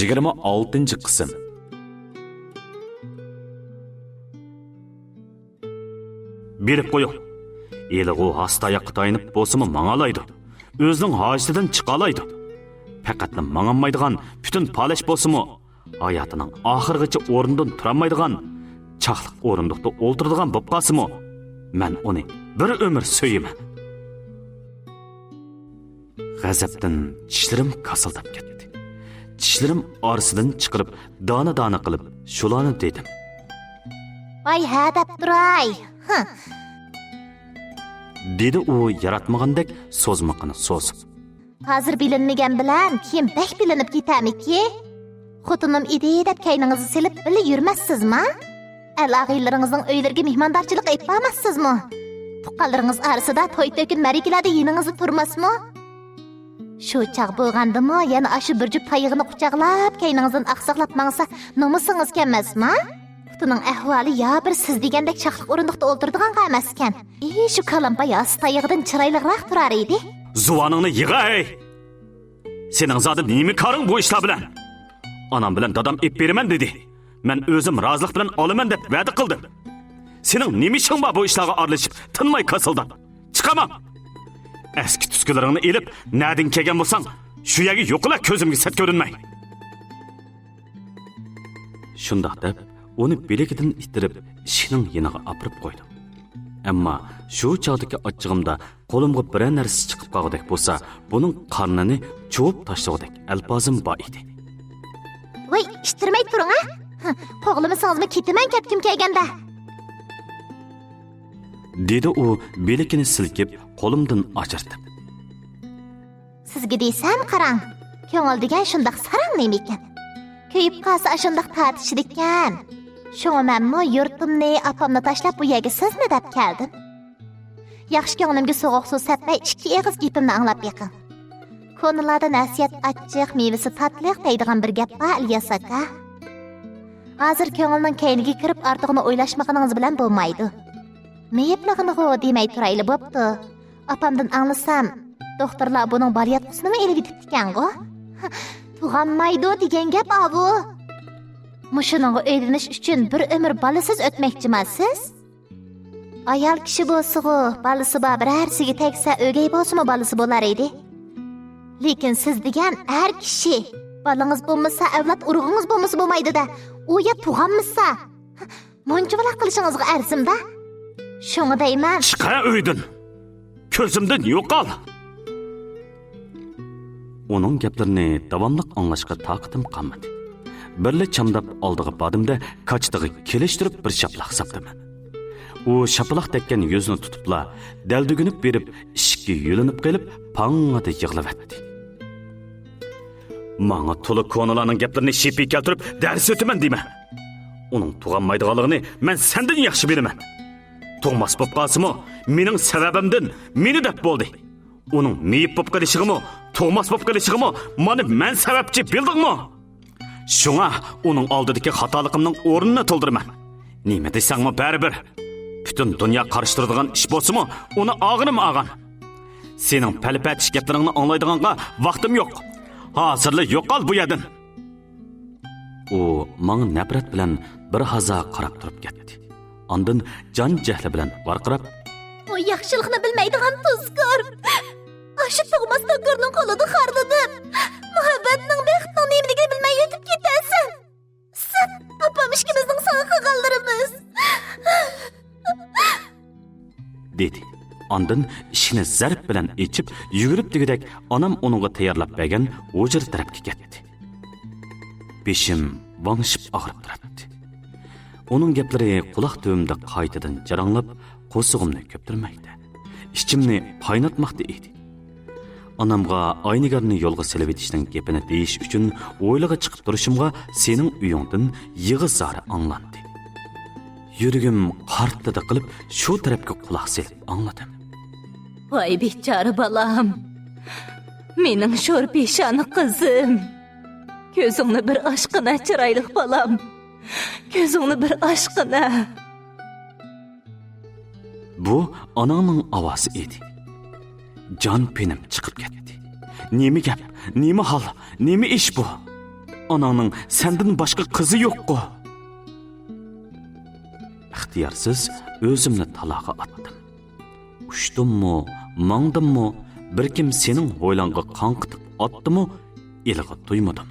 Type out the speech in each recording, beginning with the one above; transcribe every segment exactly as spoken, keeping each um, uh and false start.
يىگىرمە ئالتىنچى قىسىم. بىلىپ قويۇڭ، ھېلىغۇ ھاستا ئاياققا تايىنىپ بولسىمۇ ماڭالايدۇ. ئۆزىنىڭ ھاجىتىدىن چىقالايدۇ. پەقەتلا ماڭالمايدىغان پۈتۈن پالەچ بولسىمۇ، ھاياتىنىڭ ئاخىرىغىچە ئورنىدىن تۇرالمايدىغان، چاقلىق ئورۇندۇقتا ئولتۇرىدىغان بولۇپ قالسىمۇ، مەن ئۇنى بىر ئۆمۈر سۆيىمەن. غەزەپتىن چىشلىرىم كاسىلداپ كەتتى. چىشلىرىم ئارىسىدىن چىقىرىپ، دانە-دانە قىلىپ شۇلارنى دېدىم. ۋاي ھە دەپ تۇراي. ھە. دېدى ئۇ ياراتمىغاندەك سوزمىقىنى سوزۇپ. ھازىر بىلىنمىگەن بىلەن كېيىن بەك بىلىنىپ كېتەرمىكى؟ خوتۇنۇم ئىدى دەپ كەينىڭىزگە سېلىپ بىللە يۈرمەسسىزما؟ ئەل-ئاغىنىلىرىڭىزنىڭ ئۆيلىرىگە مېھماندارچىلىققا ئېلىپ بارماسسىزمۇ؟ تۇغقانلىرىڭىز ئارىسىدا توي-تۆكۈن مەرىكىلەردە يېنىڭىزدا تۇرماسمۇ؟ شۇ چاغ بولغاندىمۇ يەنە ئاشۇ بىر جۈپ تايىقىنى قۇچاقلاپ، كەينىڭىزدىن ئاقساقلاپ ماڭسا، نومۇسىڭىز كەلمەسمۇ؟ خوتۇننىڭ ئەھۋالى يا بىر سىز دېگەندەك چاقلىق ئورۇندۇقتا ئولتۇرىدىغانغا ئەمەسكەن. ئى، شۇ كالامپاي ھاسا تايىقىدىن چىرايلىقراق تۇرار ئىدى. زۇۋانىڭنى يىغا، ھەي! سېنىڭ زادى نېمە كارىڭ بۇ ئىشلار بىلەن؟ ئانام بىلەن دادام ئېلىپ بېرىمەن دېدى. مەن ئۆزۈم رازىلىق بىلەن ئالىمەن دەپ ۋەدە قىلدىم. سېنىڭ نېمە ئىشىڭ بار بۇ ئىشلارغا ئارىلىشىپ، تىنماي كاسىلداپ؟ چىقاماڭ! ئەسكى تۈسكىلىرىڭنى ئېلىپ، نەدىن كەلگەن بولساڭ، شۇ يەرگە يوقىلا، كۆزۈمگە سەت كۆرۈنمەي! شۇنداق دەپ، ئۇنى بىلىكىدىن ئىتتىرىپ، ئىشىكنىڭ يېنىغا ئاپىرىپ قويدۇم. ئەمما شۇ چاغدىكى ئاچچىقىمدا قولۇمغا بىرەر نەرسە چىقىپ قالغۇدەك بولسا، بۇنىڭ قارنىنى چۇۋۇپ تاشلىغۇدەك ئەلپازىم بار ئىدى. ۋاي، ئىتتىرمەي تۇرۇڭ ھە! قوغلىمىسىڭىزمۇ كېتىمەن كەتكۈم كەلگەندە! دېدى ئۇ بىلىكىنى سىلكىپ، قولۇمدىن ئاجرىتىپ. سىزگە دېسەم، قاراڭ، كۆڭۈل دېگەن شۇنداق ساراڭ نېمىكەن. كۆيۈپ قالسا ئاشۇنداق تارتىشىدىكەن. شۇڭا مەنمۇ يۇرتۇمنى، ئاپامنى تاشلاپ بۇ يەرگە سىزنى دەپ كەلدىم. ياخشى كۆڭلۈمگە سوغۇق سۇ سەپمەي، ئىككى ئېغىز گېپىمنى ئاڭلاپ بېقىڭ. كونىلاردا نەسىھەت ئاچچىق، مېۋىسى تاتلىق دەيدىغان بىر گەپ بار، ئىلياس ئاكا. ھازىر كۆڭۈلنىڭ كەينىگە كىرىپ، ئارتۇقىنى ئويلاشمىغىنىڭىز بىلەن بولمايدۇ. مېيىپلىغىنىغۇ دېمەي تۇرايلى بوپتۇ. ئاپامدىن ئاڭلىسام، دوختۇرلار بۇنىڭ بالىياتقۇسىنىمۇ ئېلىۋېتىپتىكەنغۇ؟ تۇغالمايدۇ دېگەن گەپ ئاۋۇ. مۇشۇنىڭغا ئۆيلىنىش ئۈچۈن بىر ئۆمۈر بالىسىز ئۆتمەكچىما سىز؟ ئايال كىشى بولسىغۇ، بالىسى بار بىرەرسىگە تەگسە، ئۆگەي بولسىمۇ بالىسى بولار ئىدى. لېكىن سىز دېگەن ئەر كىشى. بالىڭىز بولمىسا، ئەۋلاد ئۇرۇغىڭىز بولمىسا بولمايدۇ-دە. ئۇ يا تۇغالمىسا. مۇنچىۋالا قىلىشىڭىزغا ئەرزىمدا. شۇڭا دەيمەن. چىق ھە ئۆيدىن! كۆزۈمدىن يوقال! ئۇنىڭ گەپلىرىنى داۋاملىق ئاڭلاشقا تاقىتىم قالمىدى. بىرلا چامداپ ئالدىغا باردىم-دە، كاچىتىغا كېلىشتۈرۈپ بىر شاپىلاق ساپتىمەن. ئۇ شاپىلاق تەگكەن يۈزىنى تۇتۇپلا، دەلدۈگۈنۈپ بېرىپ، ئىشىككە يۆلىنىپ قېلىپ، پاڭڭىدە يىغلىۋەتتى. ماڭا تولا كونىلارنىڭ گەپلىرىنى شىپى كەلتۈرۈپ دەرس ئۆتىمەن دېمە. ئۇنىڭ تۇغالمايدىغانلىقىنى مەن سەندىن ياخشى بىلىمەن. تۇغماس بوپ قالسىمۇ، مېنىڭ سەۋەبىمدىن مېنى دەپ بولدى. ئۇنىڭ مېيىپ بوپ قېلىشىغىمۇ، تۇغماس بوپ قېلىشىغىمۇ مانا مەن سەۋەبچى، بىلدىڭمۇ؟ شۇڭا ئۇنىڭ ئالدىدىكى خاتالىقىمنىڭ ئورنىنى تولدۇرىمەن. نېمە دېسەڭمۇ بەرىبىر. پۈتۈن دۇنيا قارشى تۇرىدىغان ئىش بولسىمۇ، ئۇنى ئاغىنىم ئاغان. سېنىڭ پەلىپەتىش گەپلىرىڭنى ئاڭلايدىغانغا ۋاقتىم يوق. ھازىرلا يوقال بۇ يەردىن. ئۇ ماڭا نەپرەت بىلەن بىر ھازا قاراپ تۇرۇپ كەتتى. ئاندىن جان جەھلى بىلەن ۋارقىراپ، ئۇ ياخشىلىقنى بىلمەيدىغان تۇزكور. ئاشۇ تۇغماس تۇزكورنىڭ قولىدا خارلىدىم. مۇھەببەتنىڭ، بەختنىڭ نېمىلىكىنى بىلمەي ئۆتۈپ كېتەسەن. سەن، ئاپام ئىككىمىزنىڭ ساڭا قىلغانلىرىمىز. دېدى. ئاندىن ئىشىكنى زەرب بىلەن ئېچىپ، يۈگۈرۈپ دېگۈدەك ئانام ئۇنىڭغا تەييارلاپ بەرگەن ھۇجرا تەرەپكە كەتتى. بېشىم ۋاڭشىپ ئاغرىپ تۇراتتى. ئۇنىڭ گەپلىرى قۇلاق تۈۋىمدە قايتىدىن جاراڭلاپ، قورسىقىمنى كۆپتۈرمەكتە، ئىچىمنى قايناتماقتا ئىدى. ئانامغا ئاينىگەرنى يولغا سېلىۋېتىشنىڭ گېپىنى دېيىش ئۈچۈن ھويلىغا چىقىپ تۇرۇشۇمغا سېنىڭ ئۆيۈڭدىن يىغا-زار ئاڭلاندى. يۈرىكىم قارتىدە قىلىپ شۇ تەرەپكە قۇلاق سېلىپ ئاڭلىدىم. ۋاي بىچارە بالام! مېنىڭ شور پېشانە قىزىم! كۆزۈڭنى بىر ئاچقىنە، چىرايلىق بالام! كۆزۈڭنى بىر ئاچقىنە! بۇ ئاناڭنىڭ ئاۋازى ئىدى. جان پېنىم چىقىپ كەتتى. نېمە گەپ؟ نېمە ھال؟ نېمە ئىش بۇ؟ ئاناڭنىڭ سەندىن باشقا قىزى يوققۇ. ئىختىيارسىز ئۆزۈمنى تالاغا ئاتتىم. ئۇچتۇممۇ، ماڭدىممۇ، بىر كىم سېنىڭ ھويلاڭغا قاڭقىتىپ ئاتتىمۇ، ئىلغا تۇيمىدىم.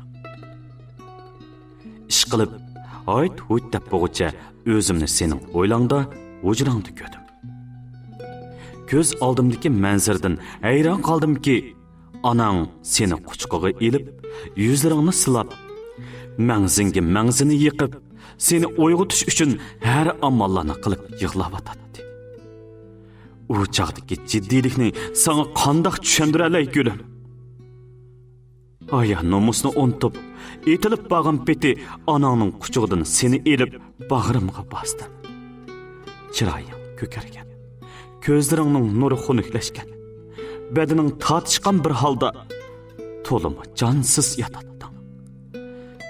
ئىشقىلىپ، ھايت-ھۇيت دەپ بولغۇچە ئۆزۈمنى سېنىڭ ھويلاڭدا، ھۇجراڭدا كۆردۈم. كۆز ئالدىمدىكى مەنزىرىدىن ھەيران قالدىمكى، ئاناڭ سېنى قۇچىقىغا ئېلىپ، يۈزلىرىڭنى سىلاپ، مەڭزىڭگە مەڭزىنى يېقىپ، سېنى ئويغىتىش ئۈچۈن ھەر ئاماللارنى قىلىپ يىغلاۋاتاتتى. ئۇ چاغدىكى جىددىيلىكنى ساڭا قانداق چۈشەندۈرەلەي، گۈلۈم؟ ھايا-نومۇسنى ئۇنتۇپ، ئېتىلىپ بارغان پېتى ئاناڭنىڭ قۇچىقىدىن سېنى ئېلىپ، باغرىمغا باستىم. چىرايىڭ كۆكەرگەن، كۆزلىرىڭنىڭ نۇرى خۇنۈكلەشكەن، بەدىنىڭ تارتىشقان بىر ھالدا، تولىمۇ جانسىز ياتاتتىڭ.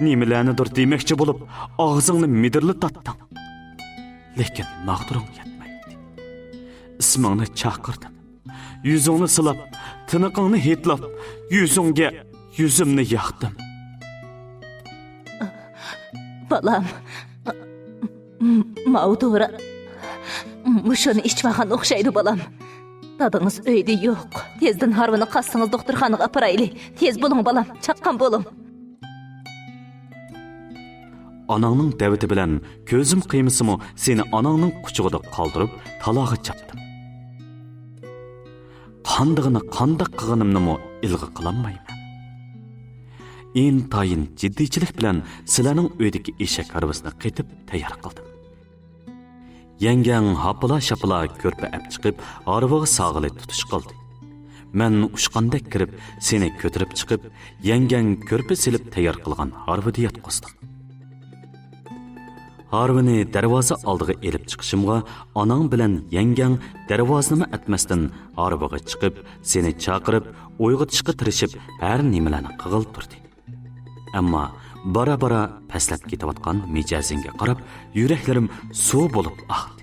نېمىلەرنىدۇر دېمەكچى بولۇپ، ئاغزىڭنى مىدىرلىتاتتىڭ. لېكىن ماغدۇرۇڭ يەتمەيتتى. ئىسمىڭنى چاقىردىم. يۈزۈڭنى سىلاپ، تىنىقىڭنى ھىدلاپ، يۈزۈڭگە يۈزۈمنى ياقتىم. بالام، ماۋۇ دورا مۇشۇنى ئىچىۋالغان ئوخشايدۇ، بالام. دادىڭىز ئۆيدە يوق. تېزدىن ھارۋىنى قاچسىڭىز دوختۇرخانىغا ئاپىرايلى. تېز بولۇڭ، بالام، چاققان بولۇڭ. ئاناڭنىڭ دەۋىتى بىلەن كۆزۈم قىيمىسىمۇ، سېنى ئاناڭنىڭ قۇچىقىدا قالدۇرۇپ، تالاغا چاپتىم. قاندىغىنى قانداق قىلغىنىمنىمۇ ئىلغا قىلالمايمەن. ئىنتايىن جىددىيچىلىك بىلەن سىلەرنىڭ ئۆيدىكى ئېشەك ھارۋىسىنى قېتىپ تەييار قىلدىم. يەڭگەڭ ھاپىلا-شاپىلا كۆرپە ئەپ چىقىپ، ھارۋىغا ساغىلى تۇتۇش قىلدى. مەن ئۇچقاندەك كىرىپ، سېنى كۆتۈرۈپ چىقىپ، يەڭگەڭ كۆرپە سېلىپ تەييار قىلغان ھارۋىدا ياتقۇزدۇم. ھارۋىنى دەرۋازا ئالدىغا ئېلىپ چىقىشىمغا، ئاناڭ بىلەن يەڭگەڭ دەرۋازىنىمۇ ئەتمەستىن ھارۋىغا چىقىپ، سېنى چاقىرىپ، ئويغىتىشقا تىرىشىپ، ھەر نېمىلەرنى قىلغىلى تۇردى. ئەمما بارا-بارا پەسلەپ كېتىۋاتقان مىجەزىڭگە قاراپ، يۈرەكلىرىم سۇ بولۇپ ئاقتى.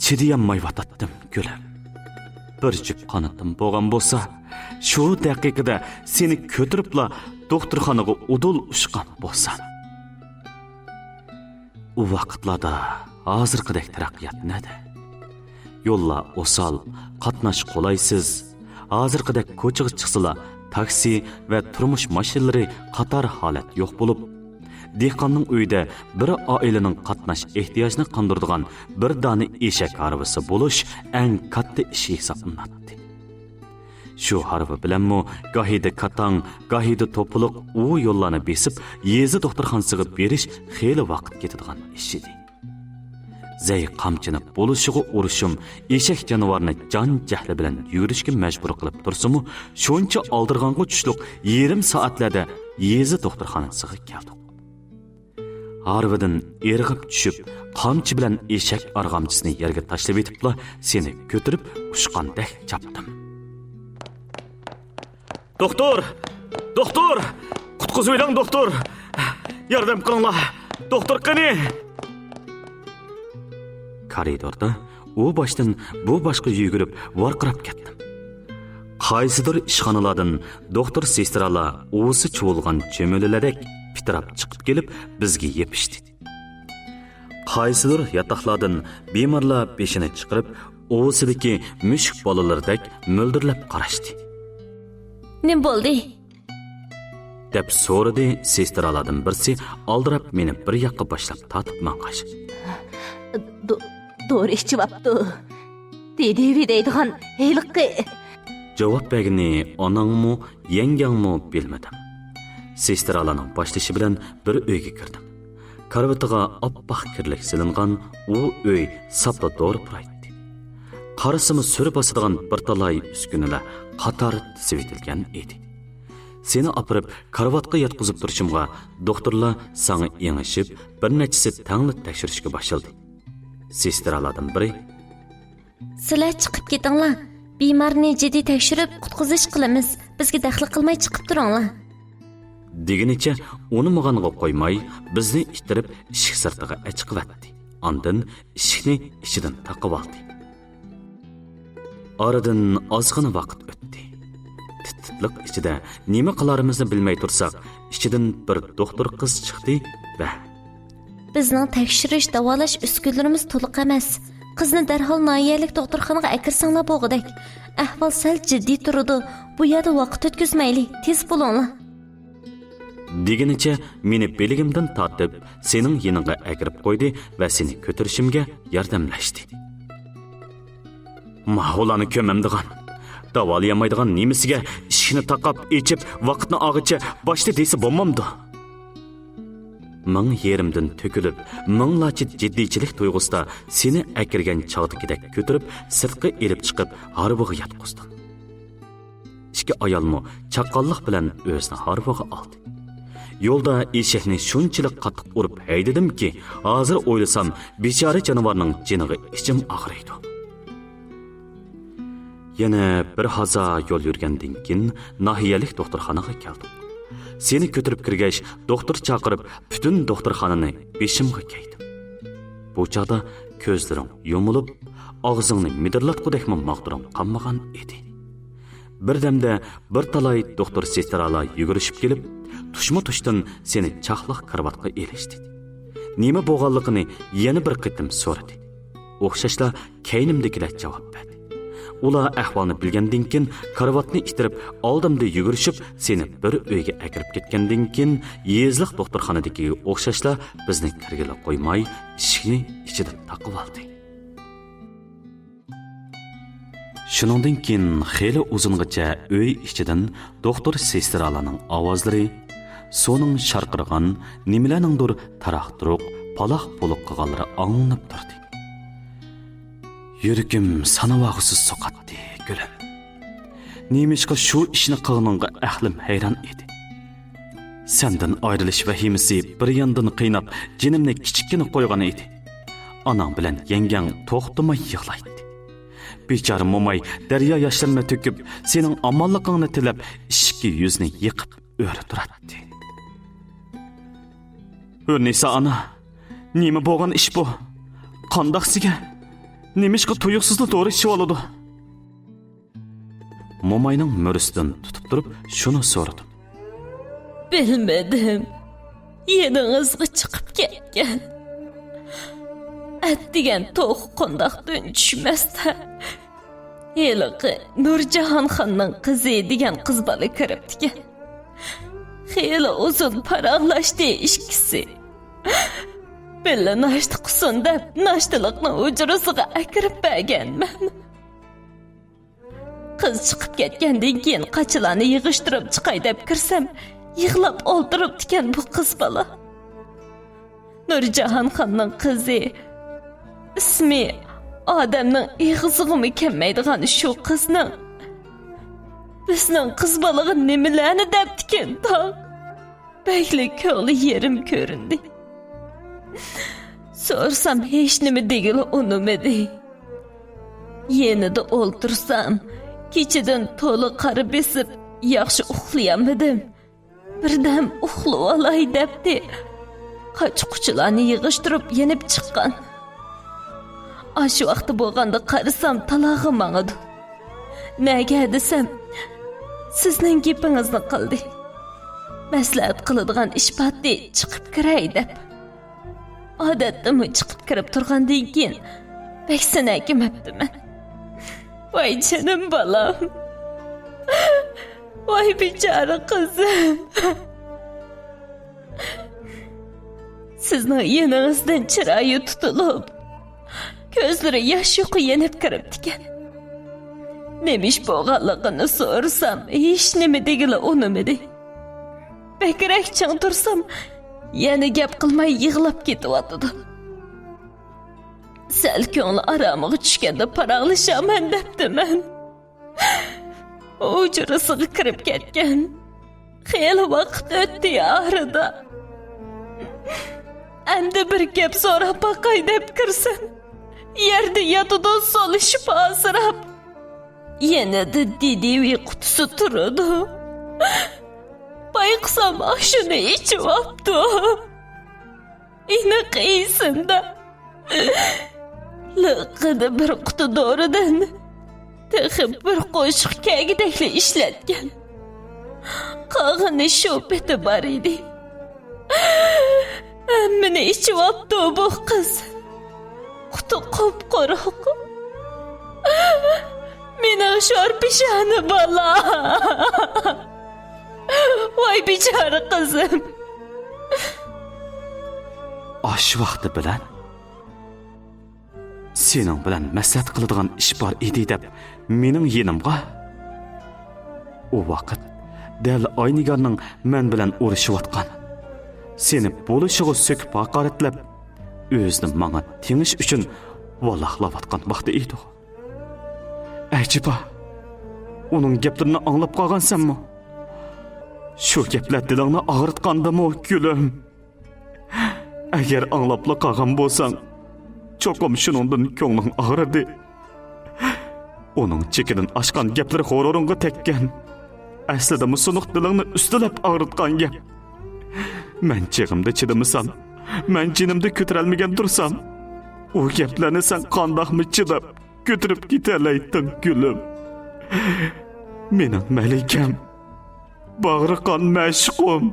چىدىيالمايۋاتاتتىم، گۈلۈم. بىر جۈپ قانىتىم بولغان بولسا، شۇ دەقىقىدە سېنى كۆتۈرۈپلا دوختۇرخانىغا ئۇدۇل ئۇچقان بولسام. ئۇ ۋاقىتلاردا ھازىرقىدەك تەرەققىيات نەدە؟ يوللار ئوسال، قاتناش قولايسىز. ھازىرقىدەك كوچىغا چىقسىلا، تاكسى ۋە تۇرمۇش ماشىنىلىرى قاتار ھالەت يوق بولۇپ، دېھقاننىڭ ئۆيىدە بىر ئائىلىنىڭ قاتناش ئېھتىياجىنى قاندۇرىدىغان بىر دانە ئېشەك ھارۋىسى بولۇش ئەڭ كاتتا ئىش ھېسابلىناتتى. شۇ ھارۋا بىلەنمۇ گاھىدا كاتاڭ، گاھىدا توپىلىق ئۇ يوللارنى بېسىپ، يېزا دوختۇرخانىسىغا بېرىش خېلى ۋاقىت كېتىدىغان ئىش ئىدى. زەي قامچىنى بولۇشىغا ئۇرۇشۇم، ئېشەك جانىۋارنى جان جەھلى بىلەن يۈگۈرۈشكە مەجبۇر قىلىپ تۇرسىمۇ، شۇنچە ئالدىرىغانغا چۈشلۈك يېرىم سائەتلەردە يېزا دوختۇرخانىسىغا كەلدۇق. ھارۋىدىن ئىرغىپ چۈشۈپ، قامچا بىلەن ئېشەك ئارغامچىسىنى يەرگە تاشلىۋېتىپلا، سېنى كۆتۈرۈپ ئۇچقاندەك چاپتىم. دوختۇر! دوختۇر! قۇتقۇزۇۋېلىڭ، دوختۇر! ياردەم قىلىڭلار! دوختۇر قېنى؟ كارىدوردا ئۇ باشتىن بۇ باشقا يۈگۈرۈپ ۋارقىراپ كەتتىم. قايسىدۇر ئىشخانىلاردىن دوختۇر سېسترالار ئۇۋىسى چۇۋۇلغان چۈمۈلىلەردەك پىتىراپ چىقىپ كېلىپ بىزگە يېپىشتى. قايسىدۇر ياتاقلاردىن بىمارلار بېشىنى چىقىرىپ، ئۇۋىسىدىكى مۈشۈك بالىلىرىدەك مۆلدۈرلەپ قاراشتى. نېمە بولدى؟ دەپ سورىدى سېسترالاردىن بىرسى، ئالدىراپ مېنى بىر ياققا باشلاپ تارتىپ ماڭغاچ. دو-، دورا ئىچىۋاپتۇ. دېدى دەيدىغان ھېلىقى. جاۋاب بەرگىنى ئاناڭمۇ، يەڭگەڭمۇ بىلمىدىم. سېسترالارنىڭ باشلىشى بىلەن بىر ئۆيگە كىردىم. كارىۋىتىغا ئاپئاق كىرلىك سېلىنغان ئۇ ئۆي ساپلا دورا پۇرايتتى. قارىسىمۇ سۈرە باسىدىغان بىر تالاي ئۈسكۈنىلەر قاتار تىزىۋېتىلگەن ئىدى. سېنى ئاپىرىپ كارىۋاتقا ياتقۇزۇپ تۇرۇشۇمغا دوختۇرلار ساڭا ئېڭىشىپ بىر نەچچىسى تەڭلا تەكشۈرۈشكە باشلىدى. سېسترالاردىن بىرى، سىلەر چىقىپ كېتىڭلار. بىمارنى جىددىي تەكشۈرۈپ، قۇتقۇزۇش قىلىمىز. بىزگە دەخلى قىلماي چىقىپ تۇرۇڭلار. دېگىنىچە ئۇنىمىغانغا قويماي، بىزنى ئىتتىرىپ ئىشىك سىرتىغا ئەچىقىۋەتتى. ئاندىن ئىشىكنى ئىچىدىن تاقىۋالدى. ئارىدىن ئازغىنە ۋاقىت ئۆتتى. تىت-تىتلىق ئىچىدە نېمە قىلارىمىزنى بىلمەي تۇرساق، ئىچىدىن بىر دوختۇر قىز چىقتى ۋە بىزنىڭ تەكشۈرۈش، داۋالاش ئۈسكۈنىلىرىمىز تولۇق ئەمەس. قىزنى دەرھال ناھىيەلىك دوختۇرخانىغا ئەكىرسەڭلار بولغۇدەك. ئەھۋال سەل جىددىي تۇرىدۇ. بۇ يەردە ۋاقىت ئۆتكۈزمەيلى، تېز بولۇڭلار. دېگىنىچە مېنى بېلىگىمدىن تارتىپ، سېنىڭ يېنىڭغا ئەكىرىپ قويدى ۋە سېنى كۆتۈرۈشۈمگە ياردەملەشتى. ماۋۇلارنى كۆمەمدىغان، داۋالىيالمايدىغان نېمىسىگە ئىشىكنى تاقاپ ئېچىپ، ۋاقىتنى ئالغىچە باشلا دېسە بولمامدۇ؟ مىڭ يېرىمدىن تۆكۈلۈپ، مىڭلارچە جىددىيچىلىك تۇيغۇسىدا سېنى ئەكىرگەن چاغدىكىدەك كۆتۈرۈپ، سىرتقا ئېلىپ چىقىپ، ھارۋىغا ياتقۇزدۇم. ئىككى ئايالمۇ چاققانلىق بىلەن ئۆزىنى ھارۋىغا ئالدى. يولدا ئېشەكنى شۇنچىلىك قاتتىق ئۇرۇپ ھەيدىدىمكى، ھازىر ئويلىسام، بىچارە جانىۋارنىڭ جېنىغا ئىچىم ئاغرىيدۇ. يەنە بىر ھازا يول يۈرگەندىن كېيىن، ناھىيەلىك دوختۇرخانىغا كەلدۇق. سېنى كۆتۈرۈپ كىرگەچ، دوختۇر چاقىرىپ، پۈتۈن دوختۇرخانىنى بېشىمغا كىيدىم. بۇ چاغدا كۆزلىرىڭ يۇمۇلۇپ، ئاغزىڭنى مىدىرلاتقۇدەكمۇ ماغدۇرۇڭ قالمىغان ئىدى. بىردەمدە بىر تالاي دوختۇر سېسترالار يۈگۈرۈشۈپ كېلىپ، تۇشما-تۇشتىن سېنى چاقلىق كارىۋاتقا ئېلىشتى. نېمە بولغانلىقىنى يەنە بىر قېتىم سورىدى. ئوخشاشلا كەينىمدىكىلەر جاۋاب بەردى. ئۇلار ئەھۋالنى بىلگەندىن كېيىن، كارىۋاتنى ئىتتىرىپ، ئالدىمدا يۈگۈرۈشۈپ، سېنى بىر ئۆيگە ئەكىرىپ كەتكەندىن كېيىن، يېزىلىق دوختۇرخانىدىكىگە ئوخشاشلا بىزنى كىرگىلى قويماي، ئىشىكنى ئىچىدىن تاقىۋالدى. شۇنىڭدىن كېيىن خېلى ئۇزۇنغىچە ئۆي ئىچىدىن دوختۇر سېسترالارنىڭ ئاۋازلىرى، سۇنىڭ شارقىرىغان، نېمىلەرنىڭدۇر تاراق-تۇرۇق، پالاق-پۇلۇق قىلغانلىرى ئاڭلىنىپ تۇردى. يۈرىكىم سانىۋالغۇسىز سوقاتتى، گۈلۈم. نېمىشقا شۇ ئىشنى قىلغىنىڭغا ئەقلىم ھەيران ئىدى. سەندىن ئايرىلىش ۋەھىمىسى بىر ياندىن قىيناپ، جېنىمنى كىچىككىنە قويغان ئىدى. ئاناڭ بىلەن يەڭگەڭ توختىماي يىغلايتتى. بىچارە موماي دەريا ياشلىرىنى تۆكۈپ، سېنىڭ ئامانلىقىڭنى تىلەپ، ئىشىككە يۈزىنى يېقىپ ئۆرە تۇراتتى. ھۆرنىسا ئانا، نېمە بولغان ئىش بۇ؟ قانداق سىگە؟ نېمىشقا تۇيۇقسىزلا دورا ئىچىۋالىدۇ؟ موماينىڭ مۈرىسىدىن تۇتۇپ تۇرۇپ شۇنى سورىدىم. بىلمىدىم. يېنىڭىزغا چىقىپ كەتكەن. ئەتىگەن توخۇ قونداقتىن چۈشمەستە، ھېلىقى نۇرجاھان خاننىڭ قىزى دېگەن قىز بالا كىرىپتىكەن. خېلى ئۇزۇن پاراڭلاشتى ئىككىسى. بىللە ناشتا قىلسۇن دەپ، ناشتىلىقنى ھۇجرىسىغا ئەكىرىپ بەرگەنمەن. قىز چىقىپ كەتكەندىن كېيىن قاچىلارنى يىغىشتۇرۇپ چىقاي دەپ كىرسەم، يىغلاپ ئولتۇرۇپتىكەن بۇ قىز بالا. نۇرجاھان خاننىڭ قىزى، ئىسمى ئادەمنىڭ ئېغىزىغىمۇ كەلمەيدىغان شۇ قىزنىڭ بىزنىڭ قىز بالىغا نېمىلەرنى دەپتىكىن تاغ؟ بەكلا كۆڭلى يېرىم كۆرۈندى. سورىسام، ھېچنېمە دېگىلى ئۇنىمىدى. يېنىدا ئولتۇرسام، كېچىدىن تولا قارا بېسىپ، ياخشى ئۇخلىيالمىدىم. بىردەم ئۇخلىۋالاي دەپتى. قاچا-قۇچىلارنى يىغىشتۇرۇپ يېنىپ چىققان. ئاشۇ ۋاقتى بولغاندا قارىسام، تالاغا ماڭىدۇ. نەگە دېسەم، سىزنىڭ گېپىڭىزنى قىلدى. مەسلىھەت قىلىدىغان ئىش بارتى، چىقىپ كىرەي دەپ. ئادەتتىمۇ چىقىپ كىرىپ تۇرغاندىن كېيىن بەك سىنەكىمەپتىمەن. ۋاي جېنىم بالام. ۋاي بىچارە قىزىم. سىزنىڭ يېنىڭىزدىن چىرايى تۇتۇلۇپ، كۆزلىرى ياش يۇقى يېنىپ كىرىپتىكەن. نېمە ئىش بولغانلىقىنى سورىسام، ھېچنېمە دېگىلى ئۇنىمىدى. بەكرەك چىڭ تۇرسام، يەنە گەپ قىلماي يىغلاپ كېتىۋاتىدۇ. سەل كۆڭلى ئارامىغا چۈشكەندە پاراڭلىشارمەن دەپتىمەن. ھۇجرىسىغا كىرىپ كەتكەن. خېلى ۋاقىت ئۆتتى ئارىدا. ئەمدى بىر گەپ سوراپ باقاي دەپ كىرسەم، يەردە ياتىدۇ سولىشىپ ھاسىراپ. يېنىدا دىدىۋى قۇتىسى تۇرىدۇ. بايقىسام، ئاشۇنى ئېچىۋاپتۇ. ئېنىق ئېسىمدە، لىققىدە بىر قۇتا دورىدىن تېخى بىر قوشۇق كەگدەكلا ئىشلەتكەن. قالغىنى شۇ پېتى بار ئىدى. ھەممىنى ئىچىۋاپتۇ بۇ قىز. قۇتى قۇپقۇرۇق. مېنىڭ شور پېشانە بالام. ۋاي بىچارە قىزىم. ئاشۇ ۋاقتى بىلەن سېنىڭ بىلەن مەسلىھەت قىلىدىغان ئىش بار ئىدى دەپ مېنىڭ يېنىمغا. ئۇ ۋاقىت دەل ئاينىگارنىڭ مەن بىلەن ئۇرۇشۇۋاتقان، سېنى بولۇشىغا سۆكۈپ ھاقارەتلەپ، ئۆزىنى ماڭا تېڭىش ئۈچۈن ۋالاقلاۋاتقان ۋاقتى ئىدى. ئەجەبا، ئۇنىڭ گەپلىرىنى ئاڭلاپ قالغانسەنمۇ؟ شۇ گەپلەر دىلىڭنى ئاغرىتقاندىمۇ، گۈلۈم؟ ئەگەر ئاڭلاپلا قالغان بولساڭ، چوقۇم شۇنىڭدىن كۆڭلۈڭ ئاغرىدى. ئۇنىڭ چېكىدىن ئاشقان گەپلىرى غۇرۇرۇڭغا تەگكەن. ئەسلىدىمۇ سۇنۇق دىلىڭنى ئۈستىلەپ ئاغرىتقان گەپ. مەن چېغىمدا چىدىمىسام، مەن جېنىمدا كۆتۈرەلمىگەن تۇرسام، ئۇ گەپلەرنى سەن قانداقمۇ چىداپ كۆتۈرۈپ كېتەلەيتتىڭ، گۈلۈم؟ مېنىڭ مەلىكەم، باغرى قان مەشۇقۇم،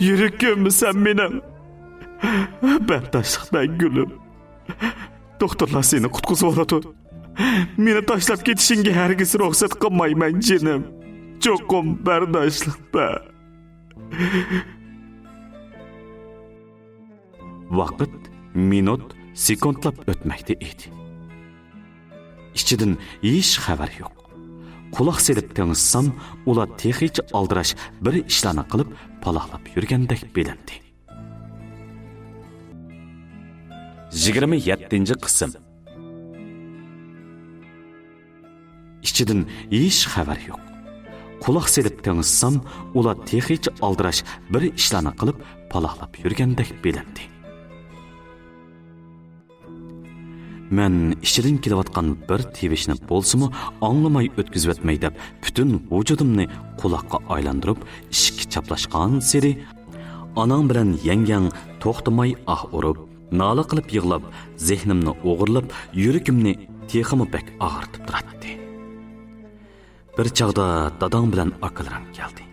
يۈرىكىم سەن مېنىڭ. بەرداشلىق بەر، گۈلۈم. دوختۇرلار سېنى قۇتقۇزۇۋالىدۇ. مېنى تاشلاپ كېتىشىڭگە ھەرگىز رۇخسەت قىلمايمەن، جېنىم. چوقۇم بەرداشلىق بەر. ۋاقىت مىنۇت، سېكۇنتلاپ ئۆتمەكتە ئىدى. ئىچىدىن ھېچ خەۋەر يوق. قۇلاق سېلىپ تىڭشىسام، ئۇلار تېخىچە ئالدىراش بىر ئىشلارنى قىلىپ، پالاقلاپ يۈرگەندەك بىلىندى. يىگىرمە يەتتىنچى قىسىم. ئىچىدىن ھېچ خەۋەر يوق. قۇلاق سېلىپ تىڭشىسام، ئۇلار تېخىچە ئالدىراش بىر ئىشلارنى قىلىپ، پالاقلاپ يۈرگەندەك بىلىندى. مەن ئىچىدىن كېلىۋاتقان بىر تىۋىشنى بولسىمۇ ئاڭلىماي ئۆتكۈزۈۋەتمەي دەپ، پۈتۈن ۋۇجۇدۇمنى قۇلاققا ئايلاندۇرۇپ، ئىشىككە چاپلاشقانسېرى، ئاناڭ بىلەن يەڭگەڭ توختىماي ئاھ ئۇرۇپ، نالە قىلىپ يىغلاپ، زېھنىمنى ئوغرىلاپ، يۈرىكىمنى تېخىمۇ بەك ئاغرىتىپ تۇراتتى. بىر چاغدا داداڭ بىلەن ئاكىلىرىڭ كەلدى.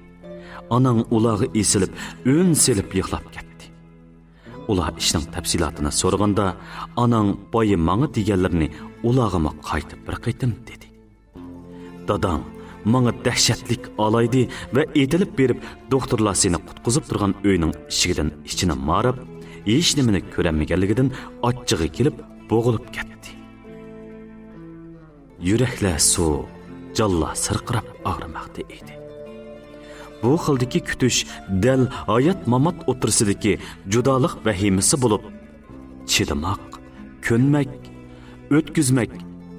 ئاناڭ ئۇلارغا ئېسىلىپ، ئۈن سېلىپ يىغلاپ كەتتى. ئۇلار ئىشنىڭ تەپسىلاتىنى سورىغاندا، ئاناڭ بايا ماڭا دېگەنلىرىنى ئۇلارغىمۇ قايتا بىر قېتىم دېدى. داداڭ ماڭا دەھشەتلىك ئالايدى ۋە ئېتىلىپ بېرىپ، دوختۇرلار سېنى قۇتقۇزۇپ تۇرغان ئۆينىڭ ئىشىكىدىن ئىچىنى ماراپ، ھېچنېمىنى كۆرەلمىگەنلىكىدىن ئاچچىقى كېلىپ بوغۇلۇپ كەتتى. يۈرەكلەر سۇ، جانلار سىرقىراپ ئاغرىماقتا ئىدى. بۇ خىلدىكى كۈتۈش دەل ھايات-مامات ئوتتۇرىسىدىكى جۇدالىق ۋەھىمىسى بولۇپ، چىدىماق، كۆنمەك، ئۆتكۈزمەك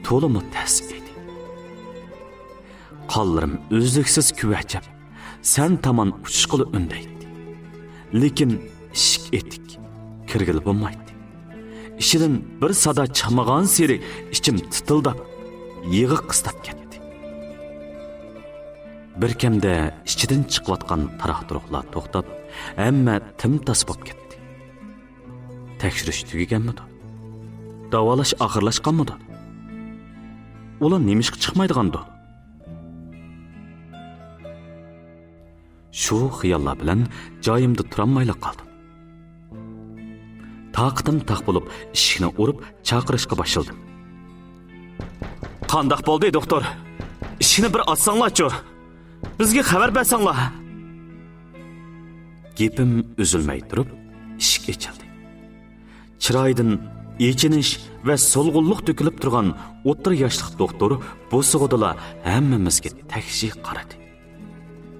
تولىمۇ تەس ئىدى. قانلىرىم ئۈزلۈكسىز كۈۋەچەپ، سەن تامان ئۇچۇشقىلا ئۈندەيتتى. لېكىن ئىشىك ئېتىك، كىرگىلى بولمايتتى. ئىچىدىن بىر سادا چىقمىغانسېرى ئىچىم تىتىلداپ، يىغا قىستاپ كەتتى. بىركەمدە ئىچىدىن چىقىۋاتقان تاراق-تۇرۇقلار توختاپ، ھەممە تىم-تاس بولۇپ كەتتى. تەكشۈرۈش تۈگىگەنمىدۇ؟ داۋالاش ئاخىرلاشقانمىدۇ؟ ئۇلار نېمىشقا چىقمايدىغاندۇ؟ شۇ خىياللار بىلەن جايىمدا تۇرالمايلا قالدىم. تاقىتىم تاق بولۇپ، ئىشىكنى ئۇرۇپ چاقىرىشقا باشلىدىم. قانداق بولدى، دوختۇر؟ ئىشىكنى بىر ئاچساڭلارچۇ! بىزگە خەۋەر بەرسەڭلار! گېپىم ئۈزۈلمەي تۇرۇپ، ئىشىك ئېچىلدى. چىرايىدىن ئېچىنىش ۋە سولغۇنلۇق تۆكۈلۈپ تۇرغان ئوتتۇرا ياشلىق دوختۇر بوسۇغىدىلا ھەممىمىزگە تەكشى قارىدى.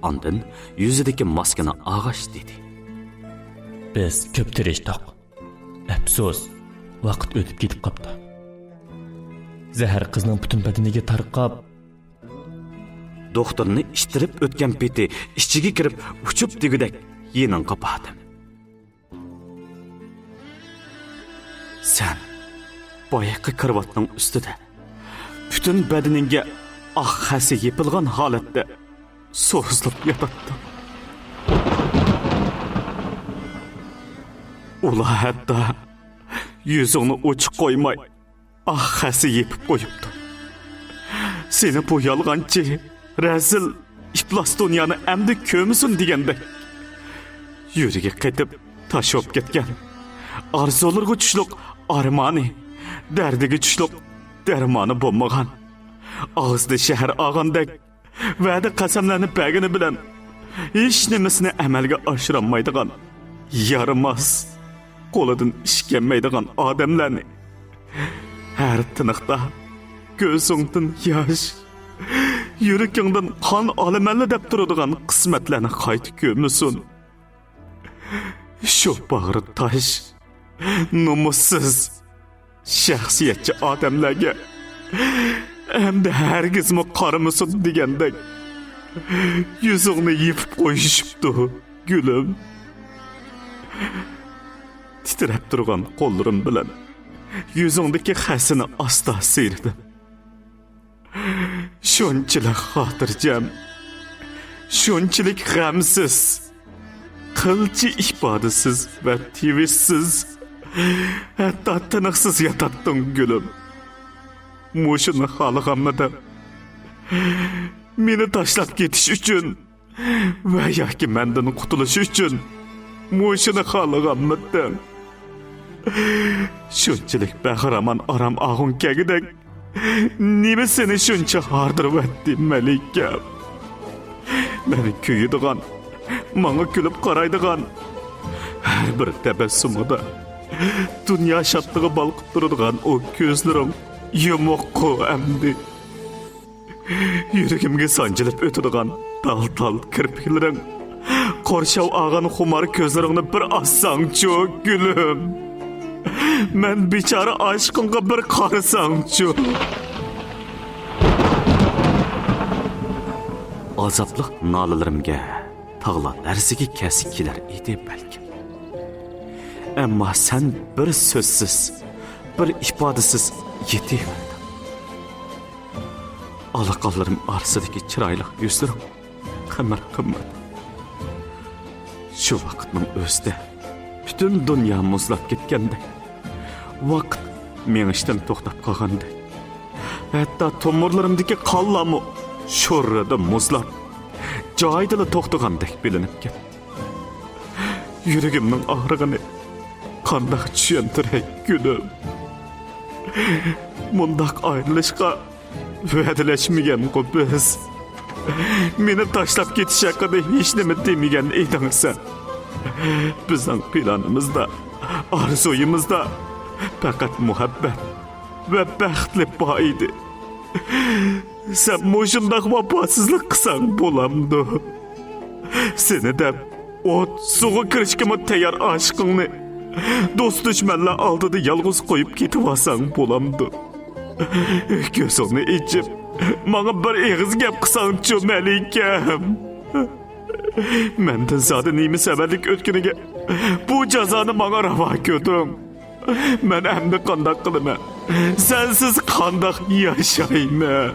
ئاندىن يۈزىدىكى ماسكىنى ئالغاچ دېدى. بىز كۆپ تىرىشتۇق. ئەپسۇس، ۋاقىت ئۆتۈپ كېتىپ قاپتۇ. زەھەر قىزنىڭ پۈتۈن بەدىنىگە تارقاپ. دوختۇرنى ئىتتىرىپ ئۆتكەن پېتى ئىچىگە كىرىپ ئۇچۇپ دېگۈدەك يېنىڭغا باردىم. سەن بايىقى كارىۋاتنىڭ ئۈستىدە، پۈتۈن بەدىنىڭگە ئاق خەسە يېپىلغان ھالەتتە سوزۇلۇپ ياتاتتىڭ. ئۇلار ھەتتا يۈزۈڭنى ئوچۇق قويماي، ئاق خەسە يېپىپ قويۇپتۇ. سېنى بۇ يالغانچى، رەزىل، ئىپلاس دۇنيانى ئەمدى كۆرمىسۇن دېگەندەك. يۈرىكى قېتىپ تاش بولۇپ كەتكەن، ئارزۇلىرىغا چۈشلۈك ئارمانى، دەردىگە چۈشلۈك دەرمانى بولمىغان، ئاغزىدا شەھەر ئالغاندەك، ۋەدە قەسەملەرنى بەرگىنى بىلەن، ھېچ نېمىسىنى ئەمەلگە ئاشۇرالمايدىغان، يارىماس، قولىدىن ئىش كەلمەيدىغان ئادەملەرنى ھەر تىنىقتا كۆزۈڭدىن ياش، يۈرىكىڭدىن قان ئالىمەنلا دەپ تۇرىدىغان قىسمەتلەرنى قايتا كۆرمىسۇن. شۇ باغرى تاش، نومۇسسىز، شەخسىيەتچى ئادەملەرگە ئەمدى ھەرگىزمۇ قارىمىسۇن دېگەندەك، يۈزۈڭنى يېپىپ قويۇشۇپتۇ، گۈلۈم. تىترەپ تۇرغان قوللىرىم بىلەن يۈزۈڭدىكى خەسىنى ئاستا سىيرىدىم. شۇنچىلىك خاتىرجەم، شۇنچىلىك غەمسىز، قىلچە ئىپادىسىز ۋە تىۋىشسىز، ھەتتا تىنىقسىز ياتاتتىڭ، گۈلۈم. مۇشۇنى خالىغانمىدىڭ؟ مېنى تاشلاپ كېتىش ئۈچۈن ۋە ياكى مەندىن قۇتۇلۇش ئۈچۈن مۇشۇنى خالىغانمىدىڭ؟ شۇنچىلىك بەخىرامان ئارام ئالغۇڭ كەلگۈدەك، نېمە سېنى شۇنچە ھاردۇرۇۋەتتى، مەلىكەم؟ مەن كۆيىدىغان، ماڭا كۈلۈپ قارايدىغان، ھەر بىر تەبەسسۇمىدا دۇنيا شادلىقى بالقىپ تۇرىدىغان ئۇ كۆزلىرىڭ يۇمۇققۇ ئەمدى؟ يۈرىكىمگە سانجىلىپ ئۆتىدىغان تال-تال كىرپىكلىرىڭ، قورشاپ ئالغان خۇمار كۆزلىرىڭنى بىر ئاچساڭچۇ، گۈلۈم. مەن بىچارە ئاشىقىڭغا بىر قارىساڭچۇ. ئازابلىق نالىلىرىمگە تاغلار لەرزىگە كەلسە كېلەر ئىدى بەلكىم. ئەمما سەن بىر سۆزسىز، بىر ئىپادىسىز يېتىۋەردىڭ. ئالا قانلىرىم ئارىسىدىكى چىرايلىق يۈزلىرىڭ قىمىر قىمىر. شۇ ۋاقىتنىڭ ئۆزىدە پۈتۈن دۇنيا مۇزلاپ كەتكەندەك، ۋاقىت مېڭىشتىن توختاپ قالغاندەك، ھەتتا تومۇرلىرىمدىكى قانلارمۇ شوررىدە مۇزلاپ، جايىدىلا توختىغاندەك بىلىنىپ كەتتى. يۈرىكىمنىڭ ئاغرىقىنى قانداق چۈشەندۈرەي، گۈلۈم؟ مۇنداق ئايرىلىشقا ۋەدىلەشمىگەنغۇ بىز؟ مېنى تاشلاپ كېتىش ھەققىدە ھېچنېمە دېمىگەن ئىدىڭ سەن. بىزنىڭ پىلانىمىزدا، ئارزۇيىمىزدا پەقەت مۇھەببەت ۋە بەختلا بار ئىدى. سەن مۇشۇنداق ۋاپاسىزلىق قىلساڭ بولامدۇ؟ سېنى دەپ ئوت، سۇغا كىرىشكىمۇ تەييار ئاشىقىڭنى دوست-دۈشمەنلەر ئالدىدا يالغۇز قويۇپ كېتىۋالساڭ بولامدۇ؟ كۆزۈڭنى ئېچىپ، ماڭا بىر ئېغىز گەپ قىلساڭچۇ، مەلىكەم؟ مەندىن زادى نېمە سەۋەنلىك ئۆتكىنىگە بۇ جازانى ماڭا راۋا كۆردۈڭ؟ مەن ئەمدى قانداق قىلىمەن؟ سەنسىز قانداق ياشايمەن؟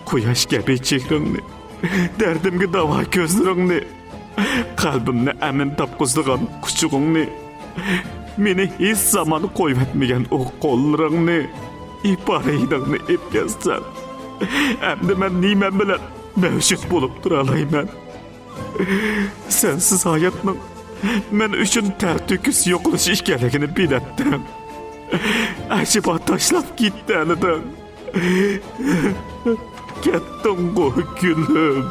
قۇياش كەبى چېھرىڭنى، دەردىمگە داۋا كۆزلىرىڭنى، قەلبىمنى ئەمىن تاپقۇزىدىغان قۇچىقىڭنى، مېنى ھېچ زامان قويۇۋەتمىگەن ئۇ قوللىرىڭنى، ئىپارە ھىدىڭنى ئېلىپ كەلسەم، ئەمدى مەن نېمە بىلەن مەۋجۇت بولۇپ تۇرالايمەن؟ سەنسىز ھاياتنىڭ مەن ئۈچۈن تەلتۆكۈس يوقىلىش ئىكەنلىكىنى بىلەتتىم. ئەجەبا تاشلاپ كېتەلىدىڭ؟ كەتتىڭغۇ، گۈلۈم؟